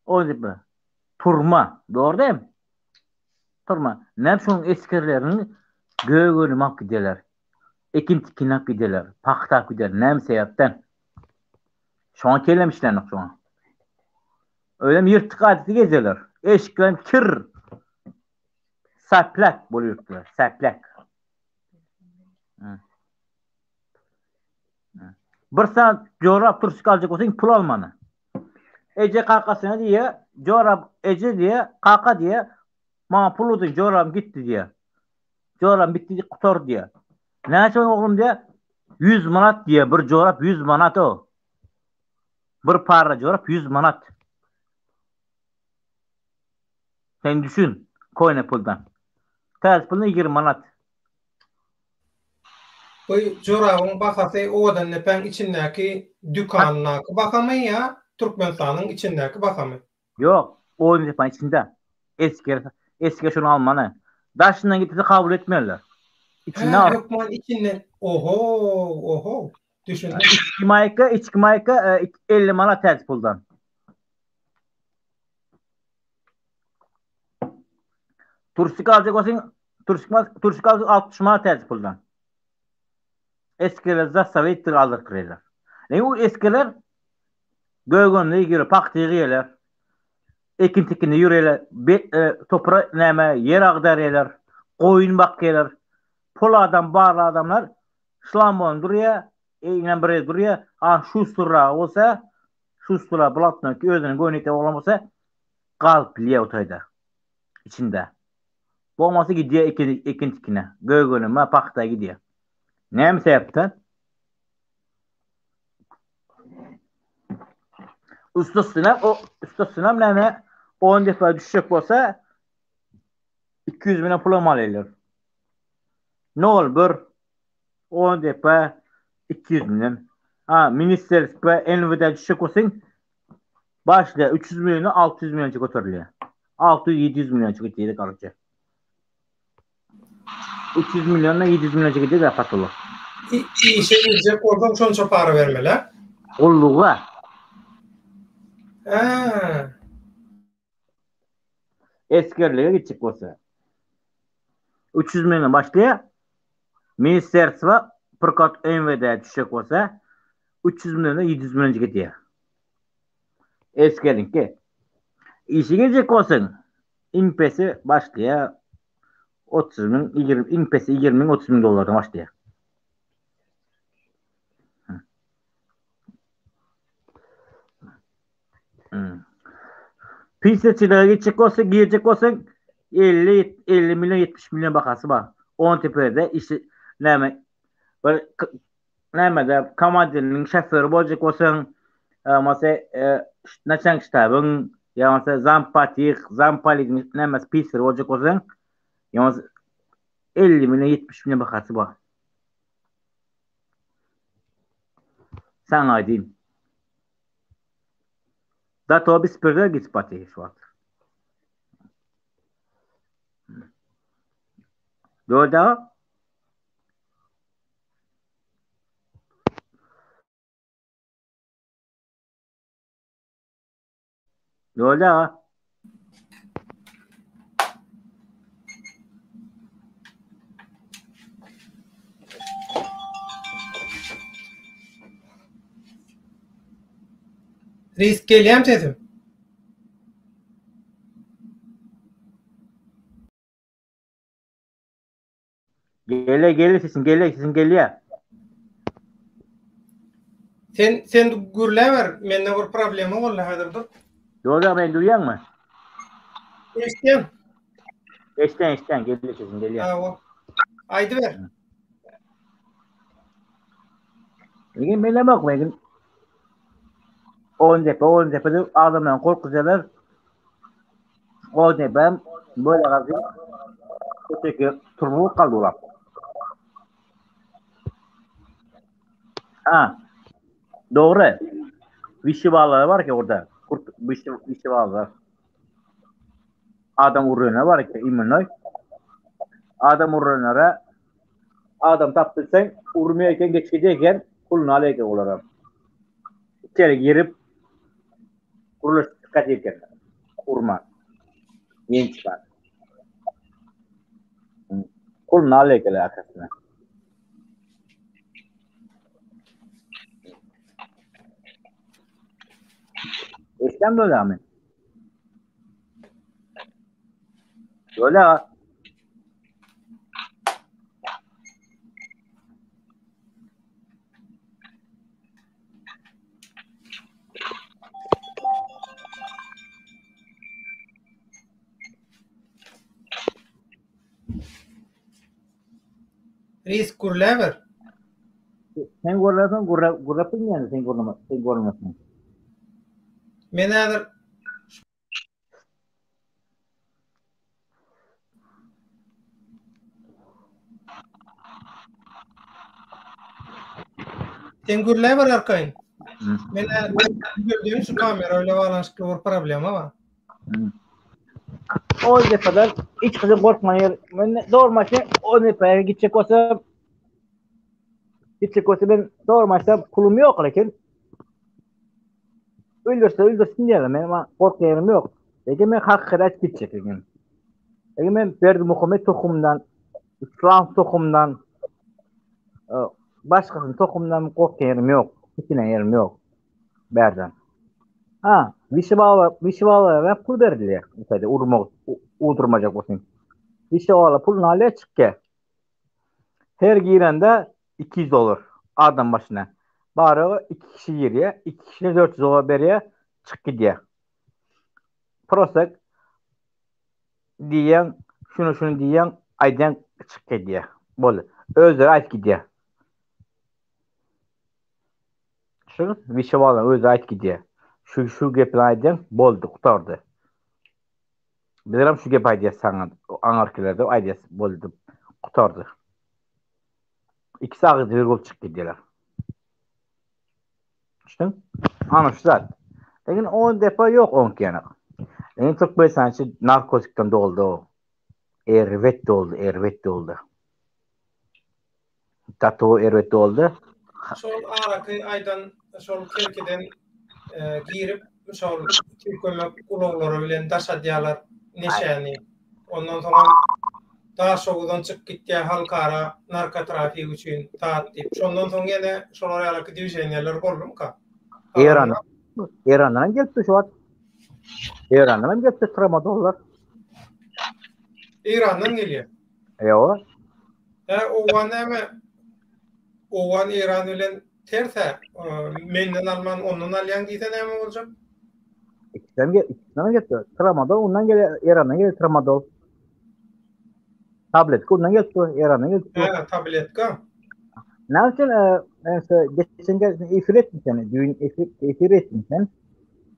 on depa. Turma, dogry däl? Turma. Näme şoň esgerleriniň gögünü alyp giderler. Ekin tikin alyp giderler. Pagta alyp giderler. Näme sebäpden? Şoňa kellem işlänok şoňa. Özem ýyrtyk adaty gezerler. Eşiklerim kir. Säplek bolup ýörüpdiler. Säplek. Bir saat jorap turşuk aljak bolsaň pul almany. Eje kakasyna diýýär, jorap eje diýýär, kaka diýýär, maňa pul udun jorabym gitdi diýýär. Jorabym bitdi diýip gutardy diýýär. Näçe oglum diýýär? 100 manat diýýär, bir jorap 100 manat o. Bir para jorap 100 manat. Sen düşün, koýna puldan. Täze puldan 20 manat. Bu jorabyň bahasy Owadandepäň içindäki dükandaky bahamy ýa Türkmenistanyň içindäki bahamy? Ýok, Owadandepäň içinde. Esger, esger şony almany. Daşyndan getirse kabul etmezler. İçinde al. Hökman içinden. Oho, oho. Düşündim. Içki maýka, içki maýka 50 e, manat täze puldan. Tursik aljak bolsaň, tursik tursik aljak 60 manat täze puldan. Esgerler zastawa etdir aldyrtyrlar. Ne bu esgerler gögönde ýürü, pagta ýygýarlar. Ekin tikinde ýürýärler, e, topra näme ýer agdarýarlar, goýun bakýarlar. Pul adam barly adamlar şlambon durýar, eýňem bir durýar. A şu suragy bolsa, şu sura blatnoý özüniň göwnüne oglan bolsa galyp bilýär o taýda. Içinde. Bolmasa gidýär ekin, ekin tikine. Gögönüme pagta gidýär. Näme sebäpden? Üstesine o üstesine näme 10 defa düşjek bolsa 200 million pula mal eder. 0 1 10 defa 200 million. Ha, ministerstwo NWD düşjek bolsaň başla 300 milliona 600 million göterilýär. 600-700 million gitýär galypça. 300 milliondan 700 million gidýär patolog. Işe girjek bolsaň şonça para bermeli. Gulluga. Ha. Esgerlige gitjek bolsa. 300 million başlaýar. Ministerstwo prokot MWD düşjek bolsa 300 milliondan 700 million gidýär. Esgeriňki. Işe girjek bolsaň iň pesi başlaýar 30 müň, 20, iň pesi 20 müň, 30 müň dollardan başlaýar. Pisleçilige gitjek bolsa, girjek bolsaň 50, 50 million, 70 million bahasy bar. On tepede işi näme bir nämede komandiriniň şoföri boljak bolsaň, bolmasa naçalnik ştabyň, ýa bolmasa zampatih, zampoligiň nämesi pisleri boljak bolsaň, Ýalňyz 50 million 70 million bahasy bar. Saňa aýdayım. Dato biz birde gitip batýar şu wagt. Dörde Dörde aga. Reis gelýämi sesim? Gele gele sesin gele sesin gelýär. Sen sen gürläber, mende bir problema boldy häzir dur. Ýok men duýýaňmy? Eşitýän. Eşitýän eşitýän gelýär sesin gelýär. Hawa. Aýdyber. Egen bilemok men. On depe on depe adamdan korkuzýarlar. O depem böyle galdy. Öteki turmuk kaldy ulan. Ha. Dogry. Wişi balary bar ki orada. Kurt wişi wişi ballar. Adam urýanlar bar ki imenoý. Adam urýanlara adam tap bilseň urmaýar eken geç gidýär eken puluny alýar eken olara. Içeri girip gurluş dikkat eken. Urma. Ýen çykar. Puluny alýar eken arkasyna. Eşden böyle mi? Böyle ha. Reis gürläber. Sen gürläsen gürle gürläp bilmeýän sen gürleme sen gürlemesin. Men häzir Sen gürläber arkaýyn. Men gördüğüm şu kamera ile baglanyşykly bir problema bar. O defalar hiç kızın korkmayın. Men doğru maçta o defaya gidecek olsa gidecek olsa ben doğru maçta pulum yok lekin Öldürse öldürsün diýýärler. Men ama gorkýan ýerim ýok. Lekin men hakykat aýdyp gitjek lekin. Lekin men Berdimuhamet tohumyndan, Islam tohumyndan, e, başgasynyň tohumyndan gorkýan ýerim ýok. Çekinýän ýerim ýok. Bärden. Ha, Wişi baba, Wişi baba pul berilýär. Mesela urmak, udurmajak bolsun. Wişi baba puluny alýar çykýar. Her girende 200 dollar adam başyna. Bary 2 kişi girýär, 2 kişine 400 dollar berýär, çyk gidýär. Prosta diýýän, şuny şuny diýýän, aýdýan çyk gidýär. Boldy. Özleri aýdyp gidýär. Şu wişewala özi aýdyp gidýär. Şu şu gepini aýdýan, boldy, gutardy. Bizlerem şu gep aýdýas saňa, aňarkilerde aýdýas, boldy, gutardy. İkisi agyz bir bolup çykyp gidýärler. Düşdüň? Ana şu zat. Lekin on defa ýok onki ýanak. Lekin Türkmenistan içi narkotikden doldy o. Erbet doldy, erbet doldy. Gaty erbet doldy. Şol araky aýdan şol kerkiden e, girip şol tiz kömek ulaglary bilen daşadýarlar neşäni. Ondan soňam Daşoguzdan çykyp gitýär halkara narkotrafik üçin zat diýip. Şondan soň ýene şolar ýalyky dwiženiýalar boldumyka? Eýran Eýrandan gelipdi şu wagt. Eýrandan hem gelipdi tramadollar. Eýrandan gelýär. Ýok. Hä, owgan näme? Owgan Eýran bilen ters-ä. Menden alman ondan alýaň diýse näme boljak? Ikisem gel, ikisinden gelipdi. Tramadol ondan gelýär, Eýrandan gelýär tramadol. Tabletka ondan gelipdi, Eýrandan gelipdi. Hä, tabletka. Näme üçin e, geçen gün efir etdim seni, düýn efir, efir etdim sen.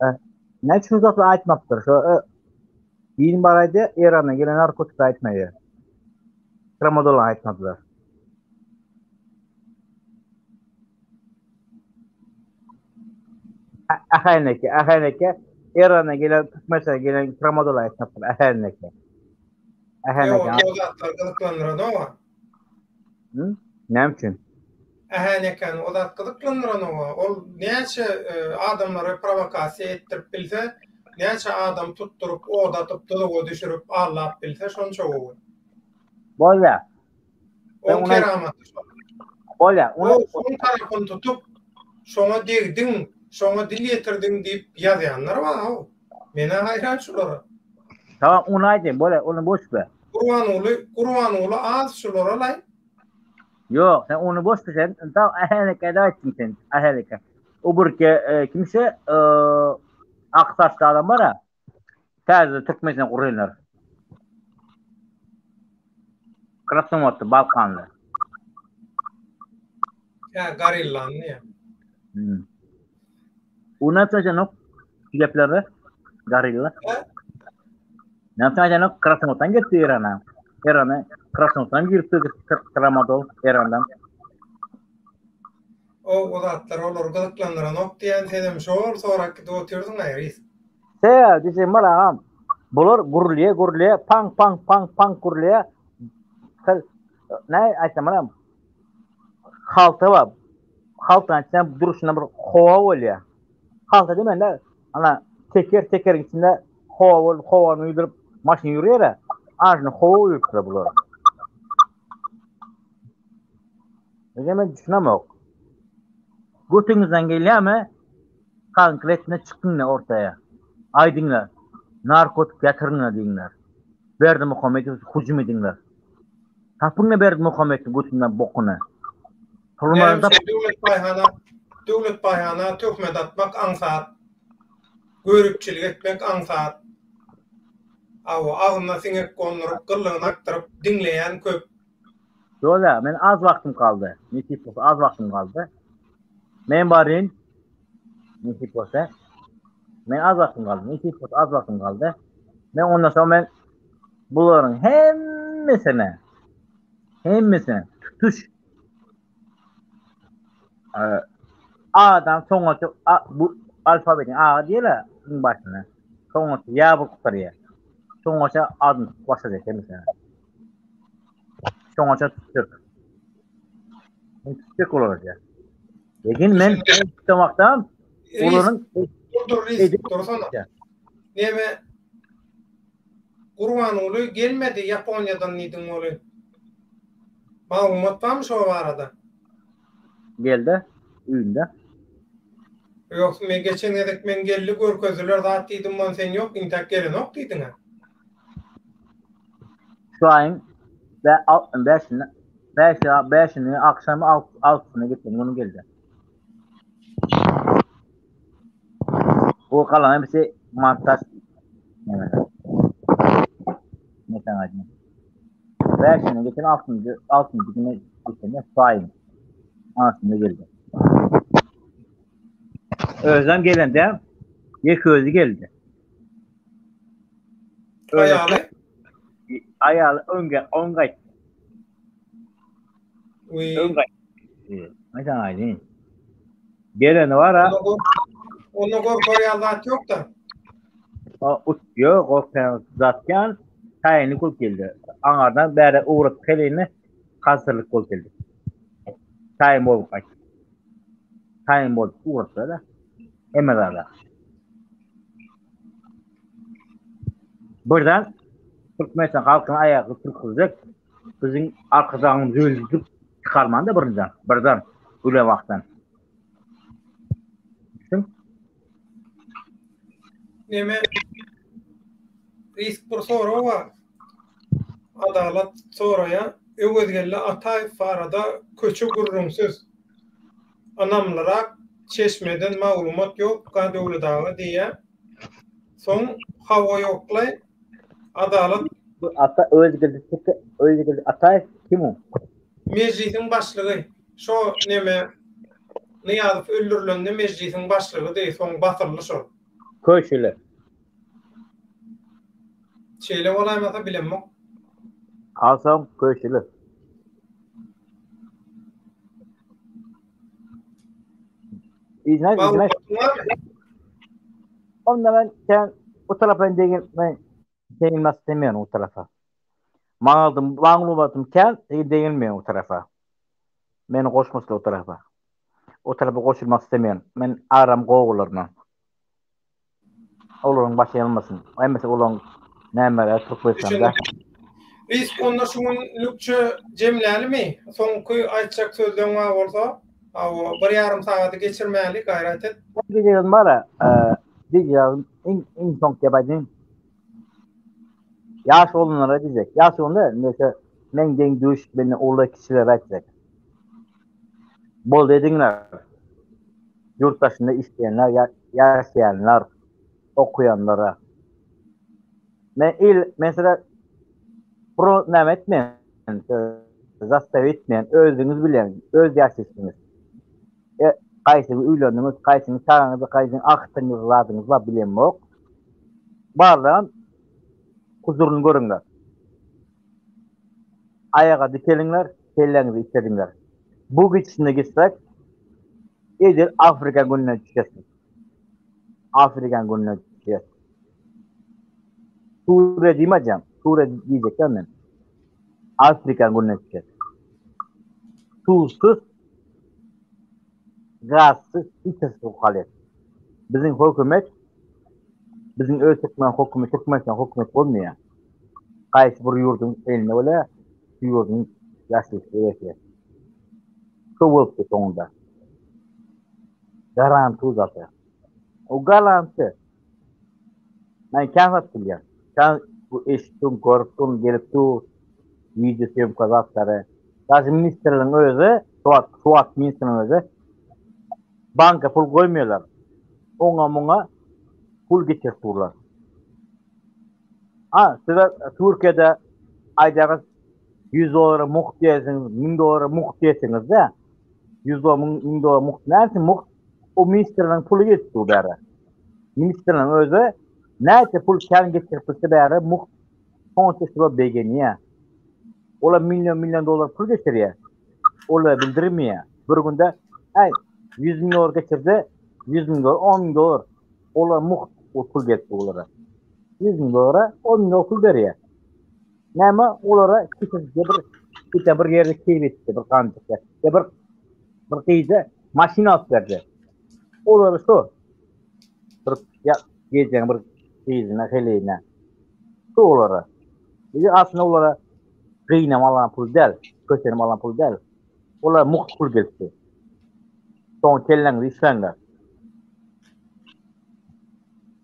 E, näme üçin uzakly aýtmapdyr? Şo e, din baraýdy, Eýrandan gelen narkotik aýtmaýar. Tramadol aýtmadylar. Ähäneke, ähäneke Eýrandan gelen, Türkmenistana gelen tramadol aýtmadylar. Ähäneke. Ähäneke. Ýok, o zatlar gyzyklandyranok. Hı? Näme üçin? Ähänekeni o zat gyzyklandyranok. Ol näçe e, adamlary prowokasiýa etdirip bilse, näçe adam tutduryp, od atyp, duzaga düşürip, aldap bilse, şonça gowy. Bolýar. Oň keramaty şol. Bolýar. Ol şoň tarapyny tutup, şoňa degdiň, şoňa dil ýetirdiň diýip ýazýanlar bar-ow. Men-ä haýran şulara. Tamam, ony aýdaýyn, bolýar, ony boş ber. Gurbanguly, Gurbanguly az şulara-laý. Ýok, sen ony boş ber, sen tam ähäneke-de aýtdyň sen, ähäneke. O birki e, kimse, e, ak saçly adam bar-a. Täze Türkmenistan gurýanlar. Krasnowatly, Balkanly. Ýa gorillany diýýär. Hmm. O näme aýdanok? Gepleri gorilla. Näme aýdanok? Krasnowatdan gelipdi Eýrana. Eýrana Krasnowatdan giripdi tramadol Eýrandan. O o zatlar olary gyzyklandyranok diýen senem şol sorap gidip otyrdyň aý risk. Sebäbi diýseň bar agam, bular gürleýär, gürleýär, paň paň paň paň gürleýär. Şol näme aýtsam bar halta bar. Haltanyň içinde durşuna bir howa bolýar. Halta diýmende, ana teker tekeriň içinde howa bolup, howany ýüdürip maşyn ýürýär-ä. Ana şunda howa guýupdyr bular. Ine men düşünemok. Götüňizden gelýärmi? Konkretno çykyňda ortaya. Aýdyňlar. Narkotik ýatyrňlar diýiňler. Berdimuhamedow hüjüm ediňler. Tapyňda Berdimuhamedowyň götünden bokuny. Näme üçin Döwlet Baýhana Döwlet Baýhana töhmet atmak aňsat. Göripçilik etmek aňsat. Hawa, agzyna siňek gonduryp, gyllygyny akdyryp diňleýän köp. Ýola, men az wagtym galdy. Nesip bolsa az wagtym galdy. Men baryn. Nesip bolsa. Men az wagtym galdy. Nesip bolsa az wagtym galdy. Men ondan soň men bularyň hemmesine hemmesine tutuş A'dan soňa bu alfabetiň A diýeli iň başyna. Soňa ýa bolup gutarýar. Soňa adyny tutup başlajak hemmesine. Soňa tutjak. Men tutjak olar. Lekin men tutmakdan olaryň dur dur risk dursana. Neme Gurbanguly gelmedi Ýaponiýadan diýdiň weli. Maglumat barmy şo barada? Geldi öýünde. Ýok men geçen gezek men geldi görkezdiler zat diýdim ony sen ýok intäk gelenok diýdiňä. Şu aýyň bäşinde bäşini agşamy altysyna geçen güni geldi. Bu galan hepsi montaj. Ne sen aydın. Beşini geçen altıncı, altıncı güne geçen sayın. Anasında geldi. Özlem gelende yek özü geldi. Aýaly? Aýaly öňe, öň gaýtdy. Öň gaýtdy. Men sana aýdayyn. Geleni bar ha. Onda gorkar ýaly zat ýok-da. O ýok, gorkýan zat ýan. Taýynlyk bolup geldi. Aňardan bäre ugradyp helini hazyrlyk bolup geldi. Taýyn bolup gaýtdy. Taýyn bolup ugratdy-da. Hemme zada. Birden Türkmenistan halkyny aýaga turkuzjak biziň Arkadagymyzy öldürip çykarman-da birinjiden, birden ölen wagtdan. Düşün. Neme risk bir sorag bar. Adalat soraýar. Öwezgeldi Ataýew barada köçe gürrüňsiz. Ynamlyrak çeşmeden maglumat ýokka Döwlet aga diýýär. Soň hawa ýoklaý Adalat Ata Öwezgeldi Öwezgeldi Ataýew kim o? Mejlisiň başlygy. Şo neme Nyýazow öldürilende mejlisiň başlygydy, soň basyldy şol. Köşüli. Şeýle bolaýmasa bilemok. Alsaň köşüli. Yzyna yzyna. Onda men sen bu tarapa degil men degilmek istemýän o tarapa. Maglumatym maglumatym kän degilmeýän o tarapa. Meni goşmasynlar o tarapa. O tarapa goşulmak istemýän. Men aram gowy Olaryň başy ýanmasyn. Hemmesi olaryň nämeler Türkmenistanda. Risk onda şu günlükçe jemlälimi? Soňky aýtjak sözleň bar bolsa, hawa, bir ýarym sagady geçirmäli, gaýrat et. Diýjegim bar-a, diýjegim iň iň soňky gep aýdaýyn. Ýaş oglanlara diýjek. Ýaş oglan däl, nese meň deň duş, menden uly kiçilere aýtjak. Boldy ediňler. Ýurt daşynda işleýänler, ýaşaýanlar, okaýanlara. Men il, men size pro näme etmeýän, zastaw etmeýän, özüňiz bilen, öz ýaşaýşyňyz. E, haýsyňyz öýlendiňiz, haýsyňyz çagaňyz, haýsyňyz agtygyňyz, zadyňyz bar bilemok. Barlaň, huzuryny görüňler. Aýaga dikeliňler, kelläňizi işlediňler. Bu gidişinde gitsek, edil Afrika gününe düşesiň. Afrika gününe düşýäs. Suriýa diýmejek, Suriýa diýjekler men. Afrika gününe düşýäs. Suwsuz, gazsyz, hiç galýar. Biziň hökümet, biziň öz türkmen hökümet, Türkmenistan hökümet bolmaýar. Haýsy bir ýurduň eline bolýar, şu ýurduň ýaşaýyş eýesi. Şo bolupdy soňunda. Garanti uzatýar. O garanti. Men kän zat bilýän. Kän bu eşitdim, görüpdim, gelip dur. Wideo syýomka zatlary. Daži ministrligiň özi, şu wagt, şu wagt ministriň özi banka pul goýmaýarlar. Oňa muňa pul geçirip durlar. Ha, size Türkiýede aýdaňyz 100 dollara mugt diýesiňiz, 1000 dollara mugt diýesiňiz-de. 100 dollar, 1000 dollar mugt näme mugt? O ministrleriň puly geçdi bu bäre. Ministrleriň özi näçe pul kän geçirip bilse bäre mugt şonça şular begenýär. Olar million million dollar pul geçirýär. Olar bildirmeýär. Bir günde äý 100 müň dollar geçirdi, 100 müň dollar, 10 müň dollar Olar mugt pul berip olara. 100 müň dolara 10 müň dolar pul berýär. Näme olara kisesinde bir bir bir ýerde keýp etdi, bir ganjyk ýa bir bir gyza maşyn alyp berdi. Olara şu bir ýa gejäň bir gyzyna heleýine. Şu olara. Bizi aslynda olara gynam alan pul däl, kösenim alan pul däl. Olara mugt pul gelipdi. Soň kelläňizi işläňler.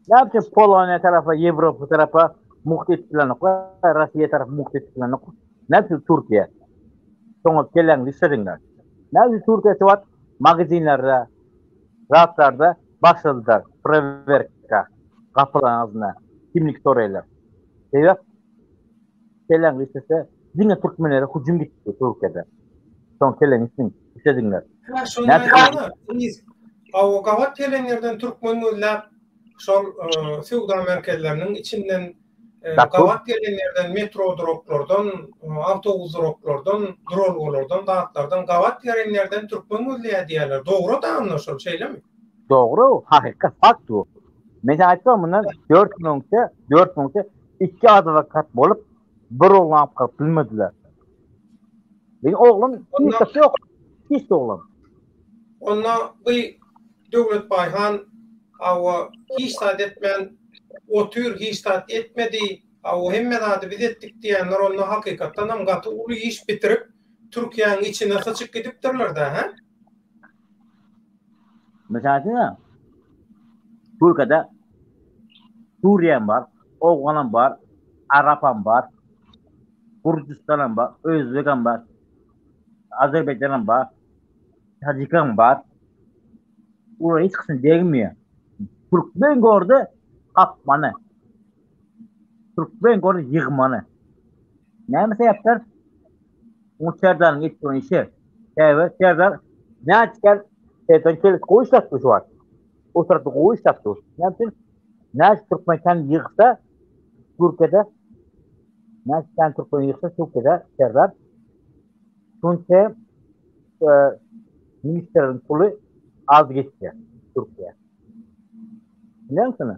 Näme üçin Poloniýa tarapa, Ýewropa tarapa mugt etip bilenoklar, Russiýa tarapa mugt etip bilenok. Näme üçin Türkiýe? Soňa kelläňizi işlediňler. Näme üçin Türkiýe şu wagt magazinlerde, zatlarda başladylar prowerka gapylaryň agzynda kimlik soraýarlar. Sebäp kelläňizi işlese diňe türkmenlere hüjüm gitdi Türkiýede. Soň kelläňizi işlediň, işlediňler. Hä, şony aýtsana, Eziz. Hawa, gabat gelen ýerden türkmen gözläp, şol söwda merkezleriniň içinden, gabat gelen ýerden metro duraklardan, awtobus duraklardan, duralgalardan, zatlardan gabat gelen ýerden türkmen gözleýär diýýärler. Dogry-da onda şol, şeýlemi? Dogry, hakykat, fakt bu. Men saňa aýtdym, mundan 4 gün öňçe, 4 gün öňçe iki adwokat bolup, bir oglan alyp galyp bilmediler. Benim oglum hiç ýok. Hiç oglum. Onda bu Döwlet Baýhan hawa hiç zat etmän otyr hiç zat etmedi hawa hemme zady biz etdik diýenler onda hakykatdan hem gaty uly iş bitirip Türkiýäniň içine syçyp gidipdirler-dä hä? Mysal üçin Türkiýede Suriýam bar, Owganam bar, Arapam bar, Gürjüstanam bar, Özbegem bar, Azerbaýjanam bar, Tajikam bar. Olar hiç kysym degmeýär. Türkmen görde gapmany. Türkmen görde ýygmany. Näme sebäpden? Bu Serdaryň etdiği işi. Sebäbi Serdar näçe gel Serdar kelesi gowy işläp dur şu wagt. O tarapda gowy işläp dur. Näme üçin? Näçe türkmen kän ýygsa Türkiýede näçe kän türkmen ýygsa Türkiýede Serdar şunça e, ministrleriň puly az geçýär. Türkiýe. Bilýäňmi?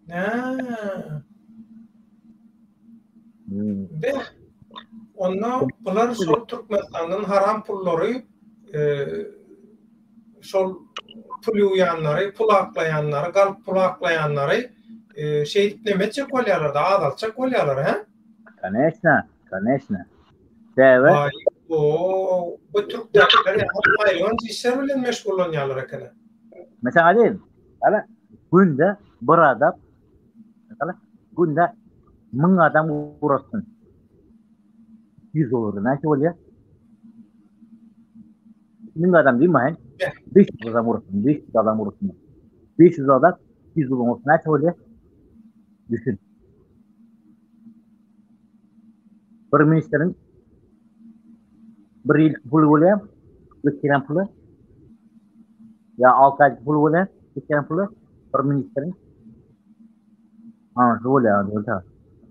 Hä. Beh. Onda bular şol Türkmenistandan haram pullary şol pul ýuwýanlary, pul aklaýanlary, galp pul aklaýanlary şeýdip neme etjek bolýarlar-da, azaltjak bolýarlar, hä? Koneçna, koneçna. Sebäbi Aý, o, bu türkdäkiler ýa aýylganç işler bilen meşgullanýarlar ekeni. Men saňa diýeyim. Hala günde bir adam hala günde 1000 adam uğraşsyn. 100 dolar näçe bolýar? 1000 adam diýmeýin. 500 adam uğraşsyn, 500 adam uğraşsyn. 500 adam 100 dolar olsa näçe bolýar? Düşün. Bir ministriň bir ýyl puly bolýar, geçiren puly. Ýa 6 aýlyk puly bolýar, geçiren puly bir ministriň. Ha, şu bolýar, bolsa.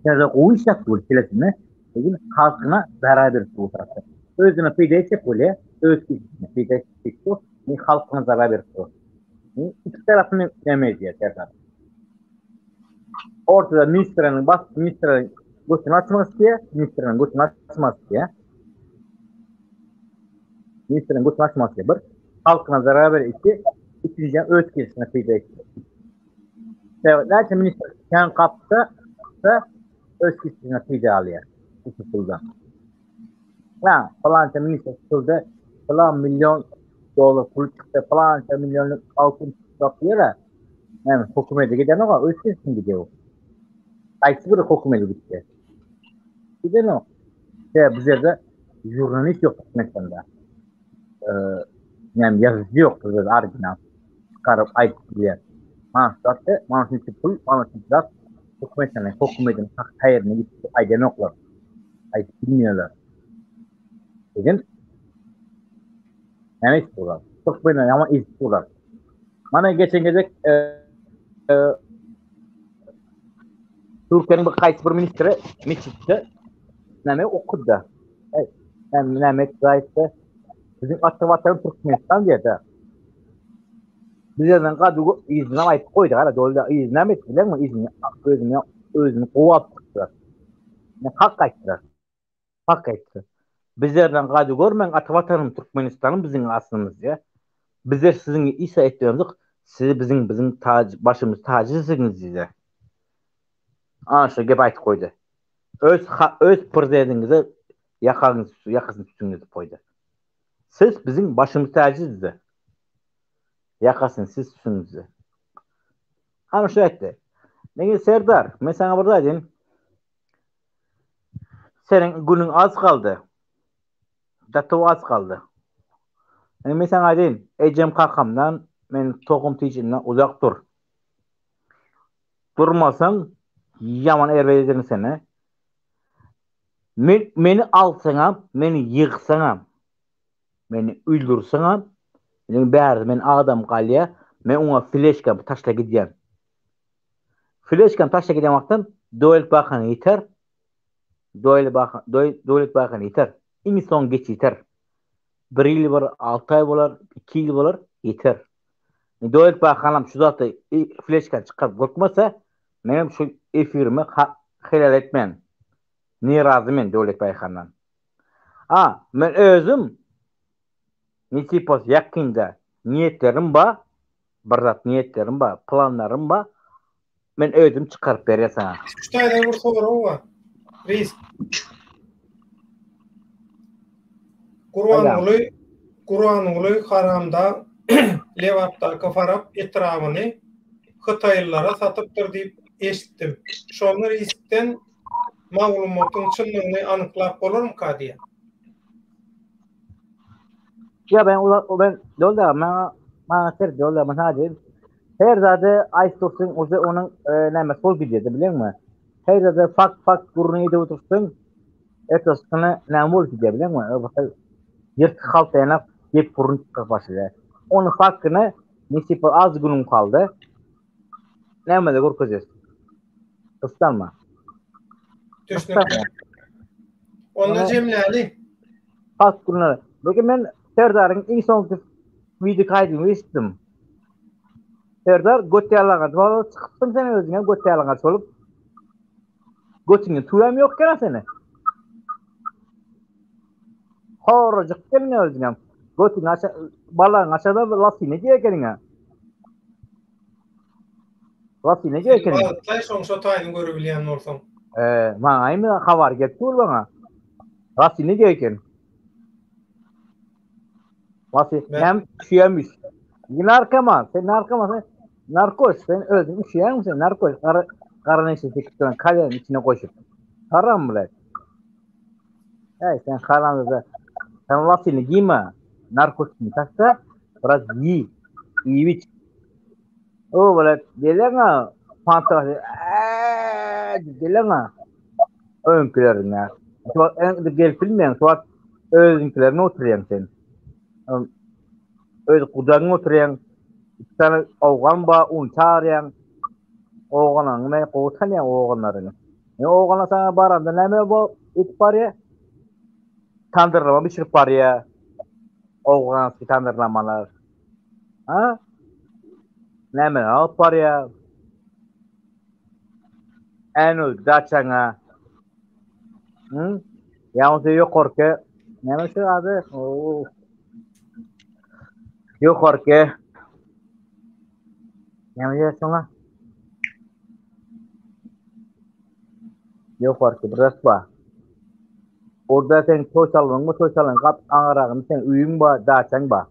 Täze gowy işläp dur, kelesinde. Lekin halkyna zarar berip dur tarapda. Özüne peýda etjek bolýar, öz işine peýda etjek dur, ne halkyna zarar berip dur. Iki tarapyny näme edýär, Serdar? Ortada ministriniň bas ministriniň götüni açmak isleýär, ministriniň götüni açmak isleýär. Ministriniň götüni açmak isleýär. Bir halkyna zarar ber iki, ikinji öz kesine peýda etýär. Sebäbi näçe ministr kän kapsa, da öz kesine peýda alýar. Bu puldan. Ha, falança ministr tutuldy, falan milyon dolar pul çykdy, falança milyonlyk altyn çykdy diýýär. Yani hökümete gidenok, öz kesine gidiyor. Haýsy bir hökümete gitdi? Gidenok. Sebäbi bu ýerde jurnalist ýok Türkmenistanda. Ee, yani ýazyjy ýok bu ýerde original. Çykaryp aýdyp bilýär. Mana şu zatda, mana şu pul, mana şu zat hökümetden, hökümetiň hak haýryna gitdi aýdanoklar. Aýdyp bilmiyorlar. Dedim. Näme istiyorlar? Türkmenler ýaman istiyorlar. Mana geçen gezek e, e, Türkiye'nin bir haýsy bir ministri metjitde näme okudy. Ey, näme näme etdi? Biziň ata watan Türkmenistan diýdi. Biz ýerden gady yzyna aýdyp goýdy, gara doly yzyna näme etdi bileňmi? Yzyny özüni özüni gowap çykdylar. Ne hak aýtdylar. Hak aýtdy. Bizlerden gady görmäň ata watanym Türkmenistanym biziň aslymyz diýä. Bizler siziň isa etmemzik sizi biziň biziň taj başymyz tajysyňyz diýdi. Ana şu gep aýtyp goýdy. Öz öz prezidentiňize ýakaňyz ýakasyny tutuň diýip goýdy. Siz biziň başymyz täji diýdi. Ýakasyny siz tutuň diýdi. Ana şu aýtdy. Nege Serdar, men saňa bir zat aýdayyn. Seniň günüň az galdy. Gaty az galdy. Indi men saňa aýdaýyn, ejem kakamdan, meniň tohum tijimden uzak dur. Durmasaň, ýaman erbet ederin seni. Men meni alsaňam, meni ýygsaňam, meni öldürseňem, meniň bärde men adam galýa, men oňa fleşkamy taşla gidýän. Fleşkany taşla giden wagtym Döwlet bankany ýiter. Döwlet bank Döwlet bankany ýiter. Iň soň geç ýiter. Bir ýyl bolar, 6 aý bolar, 2 ýyl bolar, ýiter. Döwlet bankanam şu zatda fleşkany çykaryp gorkmasa, menem şu efirimi helal etmen. Nirazy men Döwlet baýkandan. A, men özüm nesip bolsa ýakynda niýetlerim bar. Bir zat niýetlerim bar, planlarym bar. Men özüm çykaryp berýän saňa. Şu taýdan bir sorag bar. Reis. Gurbanguly Gurbanguly Haramdag Lebapdaky Farap etrabyny hytaýlylara satypdyr diýip eşitdim. Şony Reisden maglumatyň çynlygyny anyklap bolarmyka diýýän. Ya ben ula ben dola maňa maňa ser dola maňa diýip her zady aýt dursun uje onuň e, näme sol gidýär bileňmi? Her zady fakt fakt gürrüň edip otursun ertesi näme bolup gidýär bileňmi? E, Ýyrtyk halta ýanak gep gürrüň çykyp başlaýar. Onuň faktyny nesip az günüň galdy. Näme-de görkezýär. Gyssanma. Düşnükli. Onda jemläli. Fakt günler. Lekin men Serdaryň iň soňky video kaýdyny eşitdim. Serdar göt ýalaňaç bolup çykypsyň sen özüňem göt ýalaňaç bolup. Götüňde tüwem ýok eken seni. Horajyk gelin özüňem. Götüňi aça balagyňy açada lasyny diýe ekeniňe. Lasyny diýe ekeniň. Sen şoň şo taýyny görübilýän bolsaň. Eee, maňa indi habar gelip dur maňa. Lasyny diýe eken. Lasy, hem üşüýämiş. Narkoman, sen narkoman, sen narkoş, sen özüň üşüýäňmi sen narkoş, gara gara neşe çekip duran kalýan içine goşup. Haram bile. Hey sen haramzada. Sen lasyny giýme. Narkotikini taksa, biraz ýi. Iýip iç. O bile geleňä pantolon. Eee, geleňä. Öňküleriňe. Şu wagt eňdi gelip bilmeýäň, şu wagt özüňkilerine oturýaň sen. Öz gujagyňa oturýaň. Iki sany owgan bar, ony çagyrýaň. Owganlaryňy men gowy tanýan owganlaryňy. Men owganlar saňa baranda näme bu edip barýar? Tandyrlama bişirip barýar. Owganski tandyrlamalar. Ha? Näme alyp barýar? Änöz daçaňa. Hı? Ýa bolsa ýokarky näme şu ady? Oo. Ýokarky Näme diýer şoňa? Ýokarky bir zat bar. Orada sen toý salgyň toý salgyň gap aňyragyny sen öýüň bar, daçaň bar.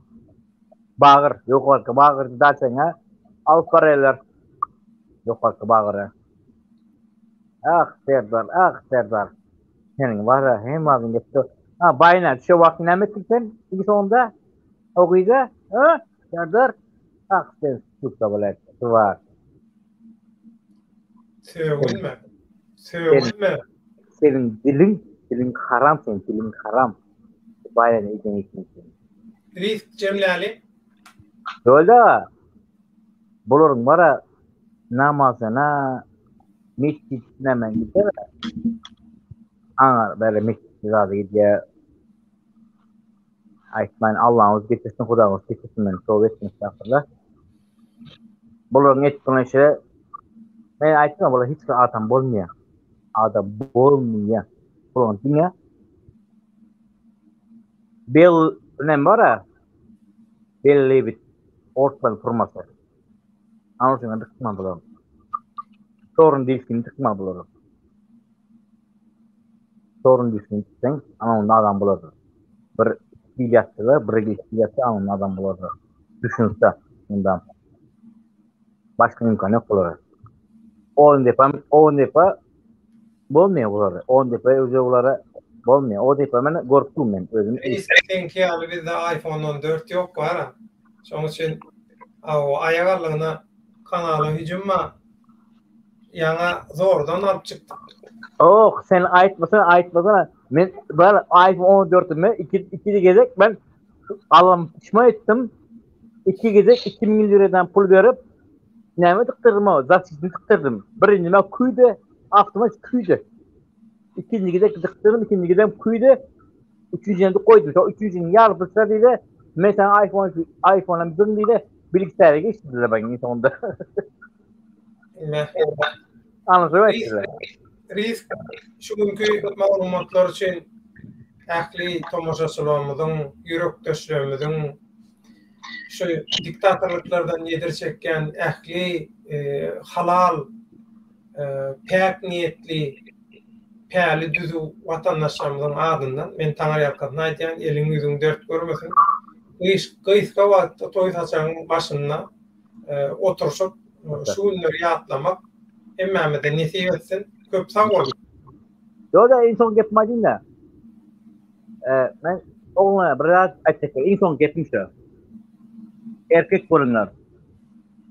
Bagyr, ýokarky bagyr daçaňa alyp barýarlar. Ýokarky bagyra. Ah, Serdar, ah, Serdar. Seniň bar-a, hemme adyň geçdi. Ha, baýna, şu wagt näme etdiň sen? Iň soňunda o gyza, ha? Serdar. Ah, sen suka bilen, bar. Sögünme. Sögünme. Seniň diliň, diliň haram seň, diliň haram. Baýana eden etdiň sen. Risk jemläli. Ýolda. Bularyň bara namazyna mesjidine men gider. Aňar bäri mesjid zady gidýär. Aýtmaýyn Allaň özi getirsin, Hudaýyň özi getirsin men toba etdim estagfurullah. Bularyň etdiği işe men aýtdym bular hiç bir adam bolmaýar. Adam bolmaýar. Bularyň diňe bel näme bar Belli bir ortadan furmasy. Anasını dykma bularyň. Sorun diskini dykma bularyň. Sorun diskini dyksaň, ana onda adam bolardy. Bir hil ýatdylar, bir hil ýatsa, ana onda adam bolardy. Düşünse, ondan. Başga imkan ýok bulara. On depa, on depa bolmaýar bulara. On depa özi bulara bolmaýar. O depa men gorkdum men özüm. Reis seňki ýaly bizde iPhone 14 ýok bara. Şoň üçin aw aýak aldygyna kanala hüjüm bar. Ýaňa zordan alyp çykdyk. Oh, sen aýtmasana, aýtmasana. Men bar iPhone 14-üme iki iki gezek ben alam pişman etdim. Iki gezek 2000 liradan pul berip näme dykdyrdym o? Zaçisini dykdyrdym. Birinji men küýde, avtomat küýde. Ikinji gezek dykdyrdym, ikinji gezek küýde. Üçünjini de goýdum. Şo üçünjiniň ýarpysyna diýdi, men sana iPhone iPhone-am berdim diýdi. Bilgisayara geçdiler ben iň soňunda. Anlaşyp etdiler. Risk şu günki maglumatlar üçin ähli tomaşaçylarymyzyň, ýürekdeşlerimiziň şu diktatorlyklardan ejir çekýän ähli halal, päk niýetli, päli düzüw watandaşlarymyzyň adyndan men taňryýalkasyn aýdýan, eliň ýüzüň dert görmesin. Gysga wagtda toý saçagyň başynda oturyşyp şu günleri ýatlamak hemmämize nesip etsin. Köp sag boluň. Ýoda iň soň gepimi aýdýyn-da. Men oglanlara bir zat aýtjak bolýan. Iň soň gepim şu. Erkek boluňlar.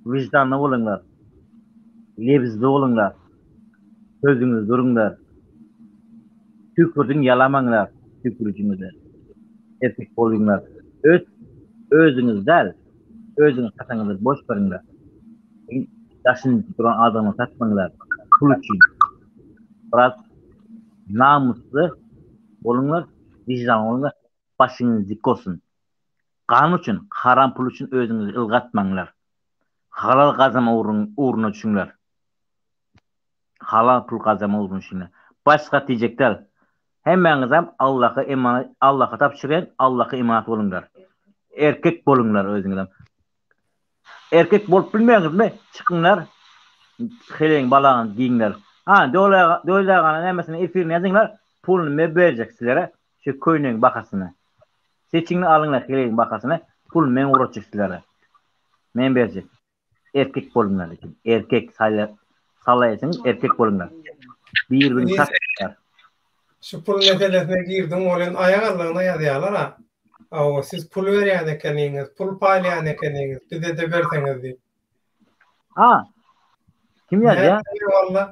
Wyždanly boluňlar. Lebizli boluňlar. Sözüňizde duruňlar. Tüýkürdiň ýalamaňlar tüýkürijiňize. Erkek boluňlar. Öz özüňiz däl, özüňiz sataňyzy boş beriňler. Daşyňyzda duran adamy satmaňlar pul üçin. Biraz namysly boluňlar, wyždanly boluňlar, başyňyz dik bolsun. Gan üçin, haram pul üçin özüňizi ylgatmaňlar. Halal gazanma ugruna düşüňler. Halal pul gazanma ugruna düşüňler. Başga diýjek däl. Hemmäňizem Allaha emanet Allaha tabşyrýan Allaha emanet boluňlar. Erkek boluňlar özüňizem. Erkek bolup bilmeýäňizmi? Çykyňlar heleýiň balagyny giýiňler. Ha Döwlet aganyň nämesini efirini ýazyňlar puluny men berjek sizlere şu köýnegiň bahasyny. Seçiňler alyňlar heleýiň bahasyny puluny men ugratjak sizlere. Men berjek. Erkek boluňlar ekin. Erkek saýla salaýsyň erkek boluňlar. Bir birini satmaňlar. Şu pul meselesine girdiň welin aýak aldygyna ýazýarlar-a. Hawa, siz pul berýän ekeniňiz, pul paýlaýan ekeniňiz, bize-de berseňiz diýip. Ha. Kim ýazýar? Walla.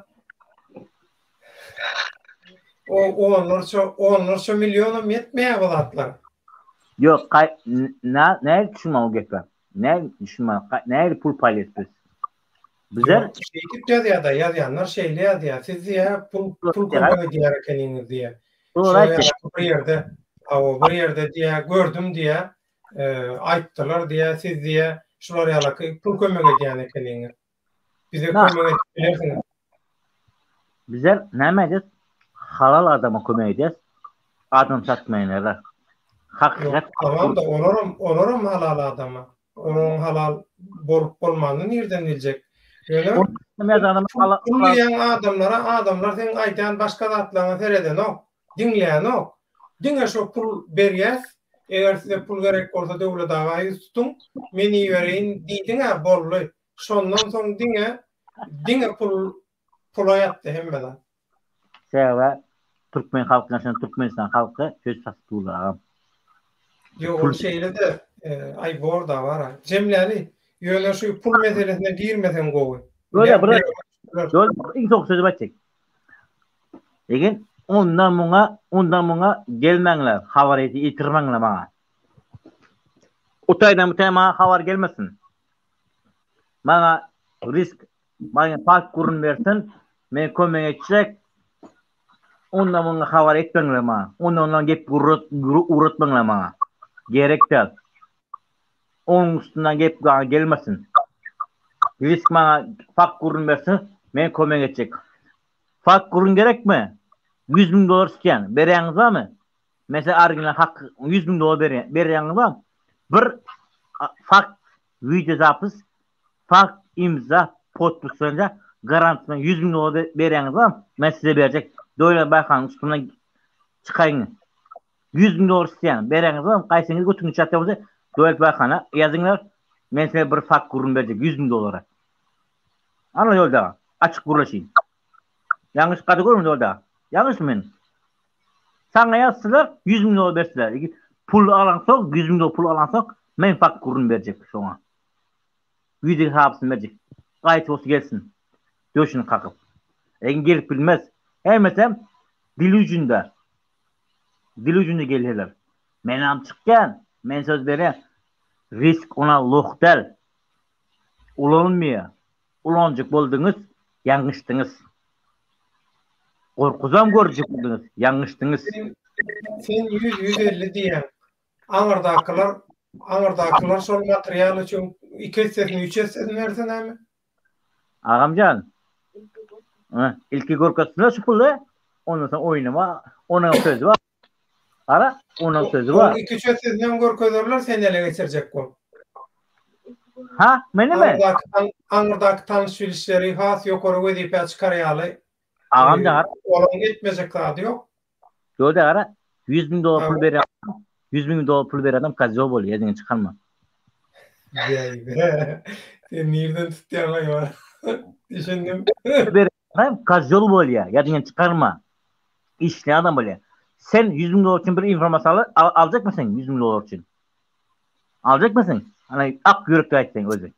O onlarça, onlarça millionam ýetmeýär bu zatlar. Ýok, gaý, nä, nädip düşünmän o gepe? Nädip düşünmän, nädip pul paýlaýas biz? Bizler şeýdip ýazýar-da, ýazýanlar şeýle ýazýar. Siz diýýär, pul pul kömek edýär ekeniňiz diýýär. Bir ýerde, hawa, bir ýerde diýýär, gördüm diýýär, aýtdylar diýýär, siz diýýär, şular ýalaky pul kömek edýän ekeniňiz. Bize kömek edip bilersiňiz. Bizler näme edýäs? Halal adama kömek edýäs. Adam satmaýanlara. Hakykat. Tamam da olaram, olaram halal adama. Olaryň halal bolup bolmanyny nirden biljek? Ýöne pul diýýän adamlara adamlar seň aýdýan başga zatlaryňa seredenok, diňleýänok. Diňe şo pul berýäs, eger size pul gerek bolsa Döwlet aga ýüz tutuň, men ibereýin diýdiň-ä boldy. Şondan soň diňe diňe pul pula ýatdy hemme zat. Sebäbi türkmen halky ýaşaýan Türkmenistan halky söz satyp durlar agam. Ýok ol şeýle-de aý borda bara. Jemläli. Ýöne şu pul meselesine girmeseň gowy. Ýöne bir iň soňky sözümi aýtjak. Eger onda muňa onda muňa gelmäňler habar ýetirmäňler maňa. O taýdan bu taýdan maňa habar gelmesin. Maňa risk Maňa park gurun bersin, men kömek etjek. Onda muňa habar etmeňler maňa. Onda ondan gep ugratmaňlar maňa. Gerek däl. Onuň üstünden gep maňa gelmesin. Risk maňa park gurun bersin, men kömek etjek. Park gurun gerekmi? 100 müň dollar isleýän. Berýäňiz barmy? Men size original hak 100 müň dollar berýän. Berýäňiz barmy? Bir fakt wideo zapis Fakt imza podpis boýunça garantman 100 müň dollar berýäňiz bar men size berjek Döwlet Baýkanyň üstünden çykaýyň 100 müň dollar isleýän berýäňiz bar gaýsyňyz götüňizi çatýan bolsa Döwlet Baýkana ýazyňlar men size bir fakt gürrüň berjek 100 müň dollara Ana ýolda açyk gürleşiň Ýalňyş gaty görme ýolda ýalňyşmy men Saňa ýazsylar 100 müň dollar berseler pul alansoň 100 müň dollar pul alansoň men fakt gürrüň berjek şoňa Wideo habasyny berjek. Gaýty bolsa gelsin. Döşüni kakyp. Lekin gelip bilmez. Hemmesem dili ujunda. Dili ujunda gelýärler. Menam çykýan. Men söz berýän. Risk ona loh däl. Ulanylmaýar. Ulanjak bolduňyz, ýalňyşdyňyz. Gorkuzam görjek bolduňyz, ýalňyşdyňyz. Sen 100-150 diýýäň. Aňyrdakylar, aňyrdakylar şol material üçin iki essesini, üç essesini berse näme? Agamjan. Ha, ilki görkezsinler şu puly, ondan soň oýnama, onuň sözi bar. Gara, onuň sözi bar. Iki üç essesini hem görkezerler, sen ele geçirjek bol. Ha, menimi? Aňyrdaky, aňyrdaky tanyş bilişleri has ýokary wezipä çykar ýaly. Agamjan. Olaryň etmejek zady ýok. Ýok gara, 100 müň dollar pul berýän, 100 müň dollar pul berýän adam kozýol bolýar, ýeriňe çykarma. Ýeý-be. Sen nirden tutýaň aý bar? Düşündim. Berýän kozýol bolýar, ýeriňe çykarma. Işleýän adam bolýar. Sen 100 müň dollar üçin bir informasiýa aljakmysyň 100 müň dollar üçin? Aljakmysyň? Ana ak ýürekde aýtsaň özüň.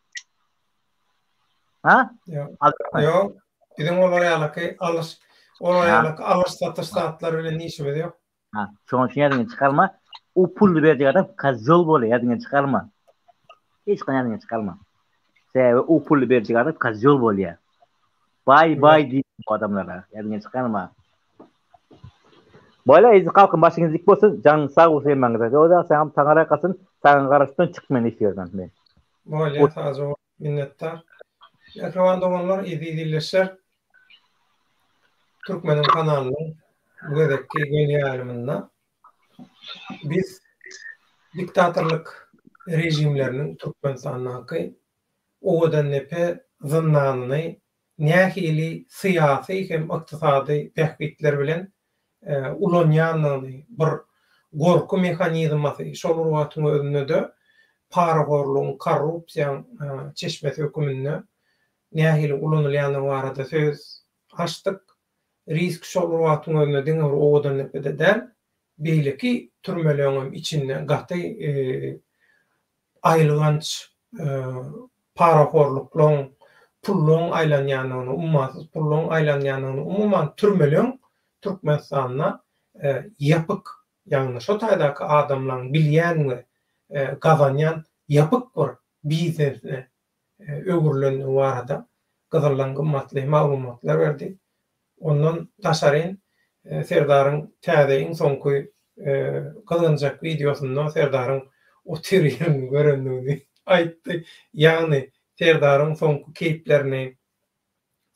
Ha? Ýok. Ýok. Biziň olar ýalyky alyş, olar ýalyky alyş-satyş zatlar bilen işimiz ýok. Ha, şonuň üçin ýadyňdan çykarma. O pully berjek adam kozýol bolýar, ýadyňdan çykarma. Hiç haçan ýadyňdan çykarma. Sebäbi o pully berjek adam kozýol bolýar. Baý baý diýip bu adamlara, ýadyňdan çykarma. Bolýar, eziz halkym başyňyz dik bolsun, janyňyz sag bolsun hemmäňize. Ýogsa saňa taňa ýalkasyn, saňa garaşdan çykmaýyn efirden men. Bolýar, sagja bol. Minnetdar. Mähriban doganlar, eziz ildeşler. Türkmeniň kanalynyň bu gezekki göni ýaýlymynda biz diktatorlyk režimleriniň Türkmenistandaky Owadandepe zyndanyny nähili syýasy hem ykdysady bähbitler bilen ulanýandygyny, bir gorky mehanizmasy, şol bir wagtyň özünde-de parahorlugyň, korrupsiýaň çeşmesi höküminde nähili ulanylýandygy barada söz açdyk. Risk şol bir wagtyň özünde diňe bir Owadandepede däl, beýleki türmeleňem içinde gaty aýylganç parahorluklaň, pullaň aýlanýandygyny, ummasyz pullaň aýlanýandygyny, umuman türmeleň Türkmenistanda ýapyk, ýagny şo taýdaky adamlaň bilýän we gazanýan ýapyk bir biznesine öwrülendigi barada gyzyldan gymmatly maglumatlar berdi. Ondan daşaryn Serdaryň täze iň soňky gyzgynjak wideosynda Serdaryň otyr ýerini görendigini aýtdy. Ýagny Serdaryň soňky keýplerini,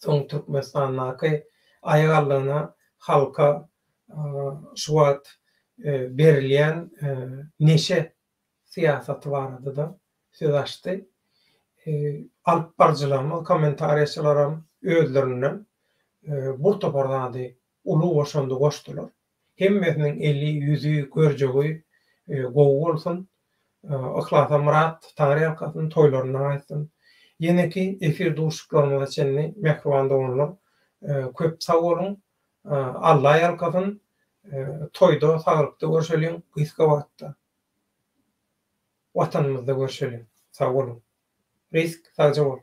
soň Türkmenistandaky aýak aldygyna halka şu wagt berilýän neşe syýasaty barada-da söz açdy. Alyp baryjylarymyz, kommentariýaçylaram özlerinden bir topar zady uly goşandy goşdular. Hemmesiniň eli, ýüzi, görjegi gowy bolsun. Yhlasa myrat, Taňry ýalkasyn, toýlarynda gaýtsyn. Ýeneki efir duşuşyklarymyza çenli mähriban doganlar köp sag boluň. Alla ýalkasyn. Toýda saglykda görşeliň gysga wagtda. Watanymyzda görşeliň. Sag boluň. Risk sagja bol.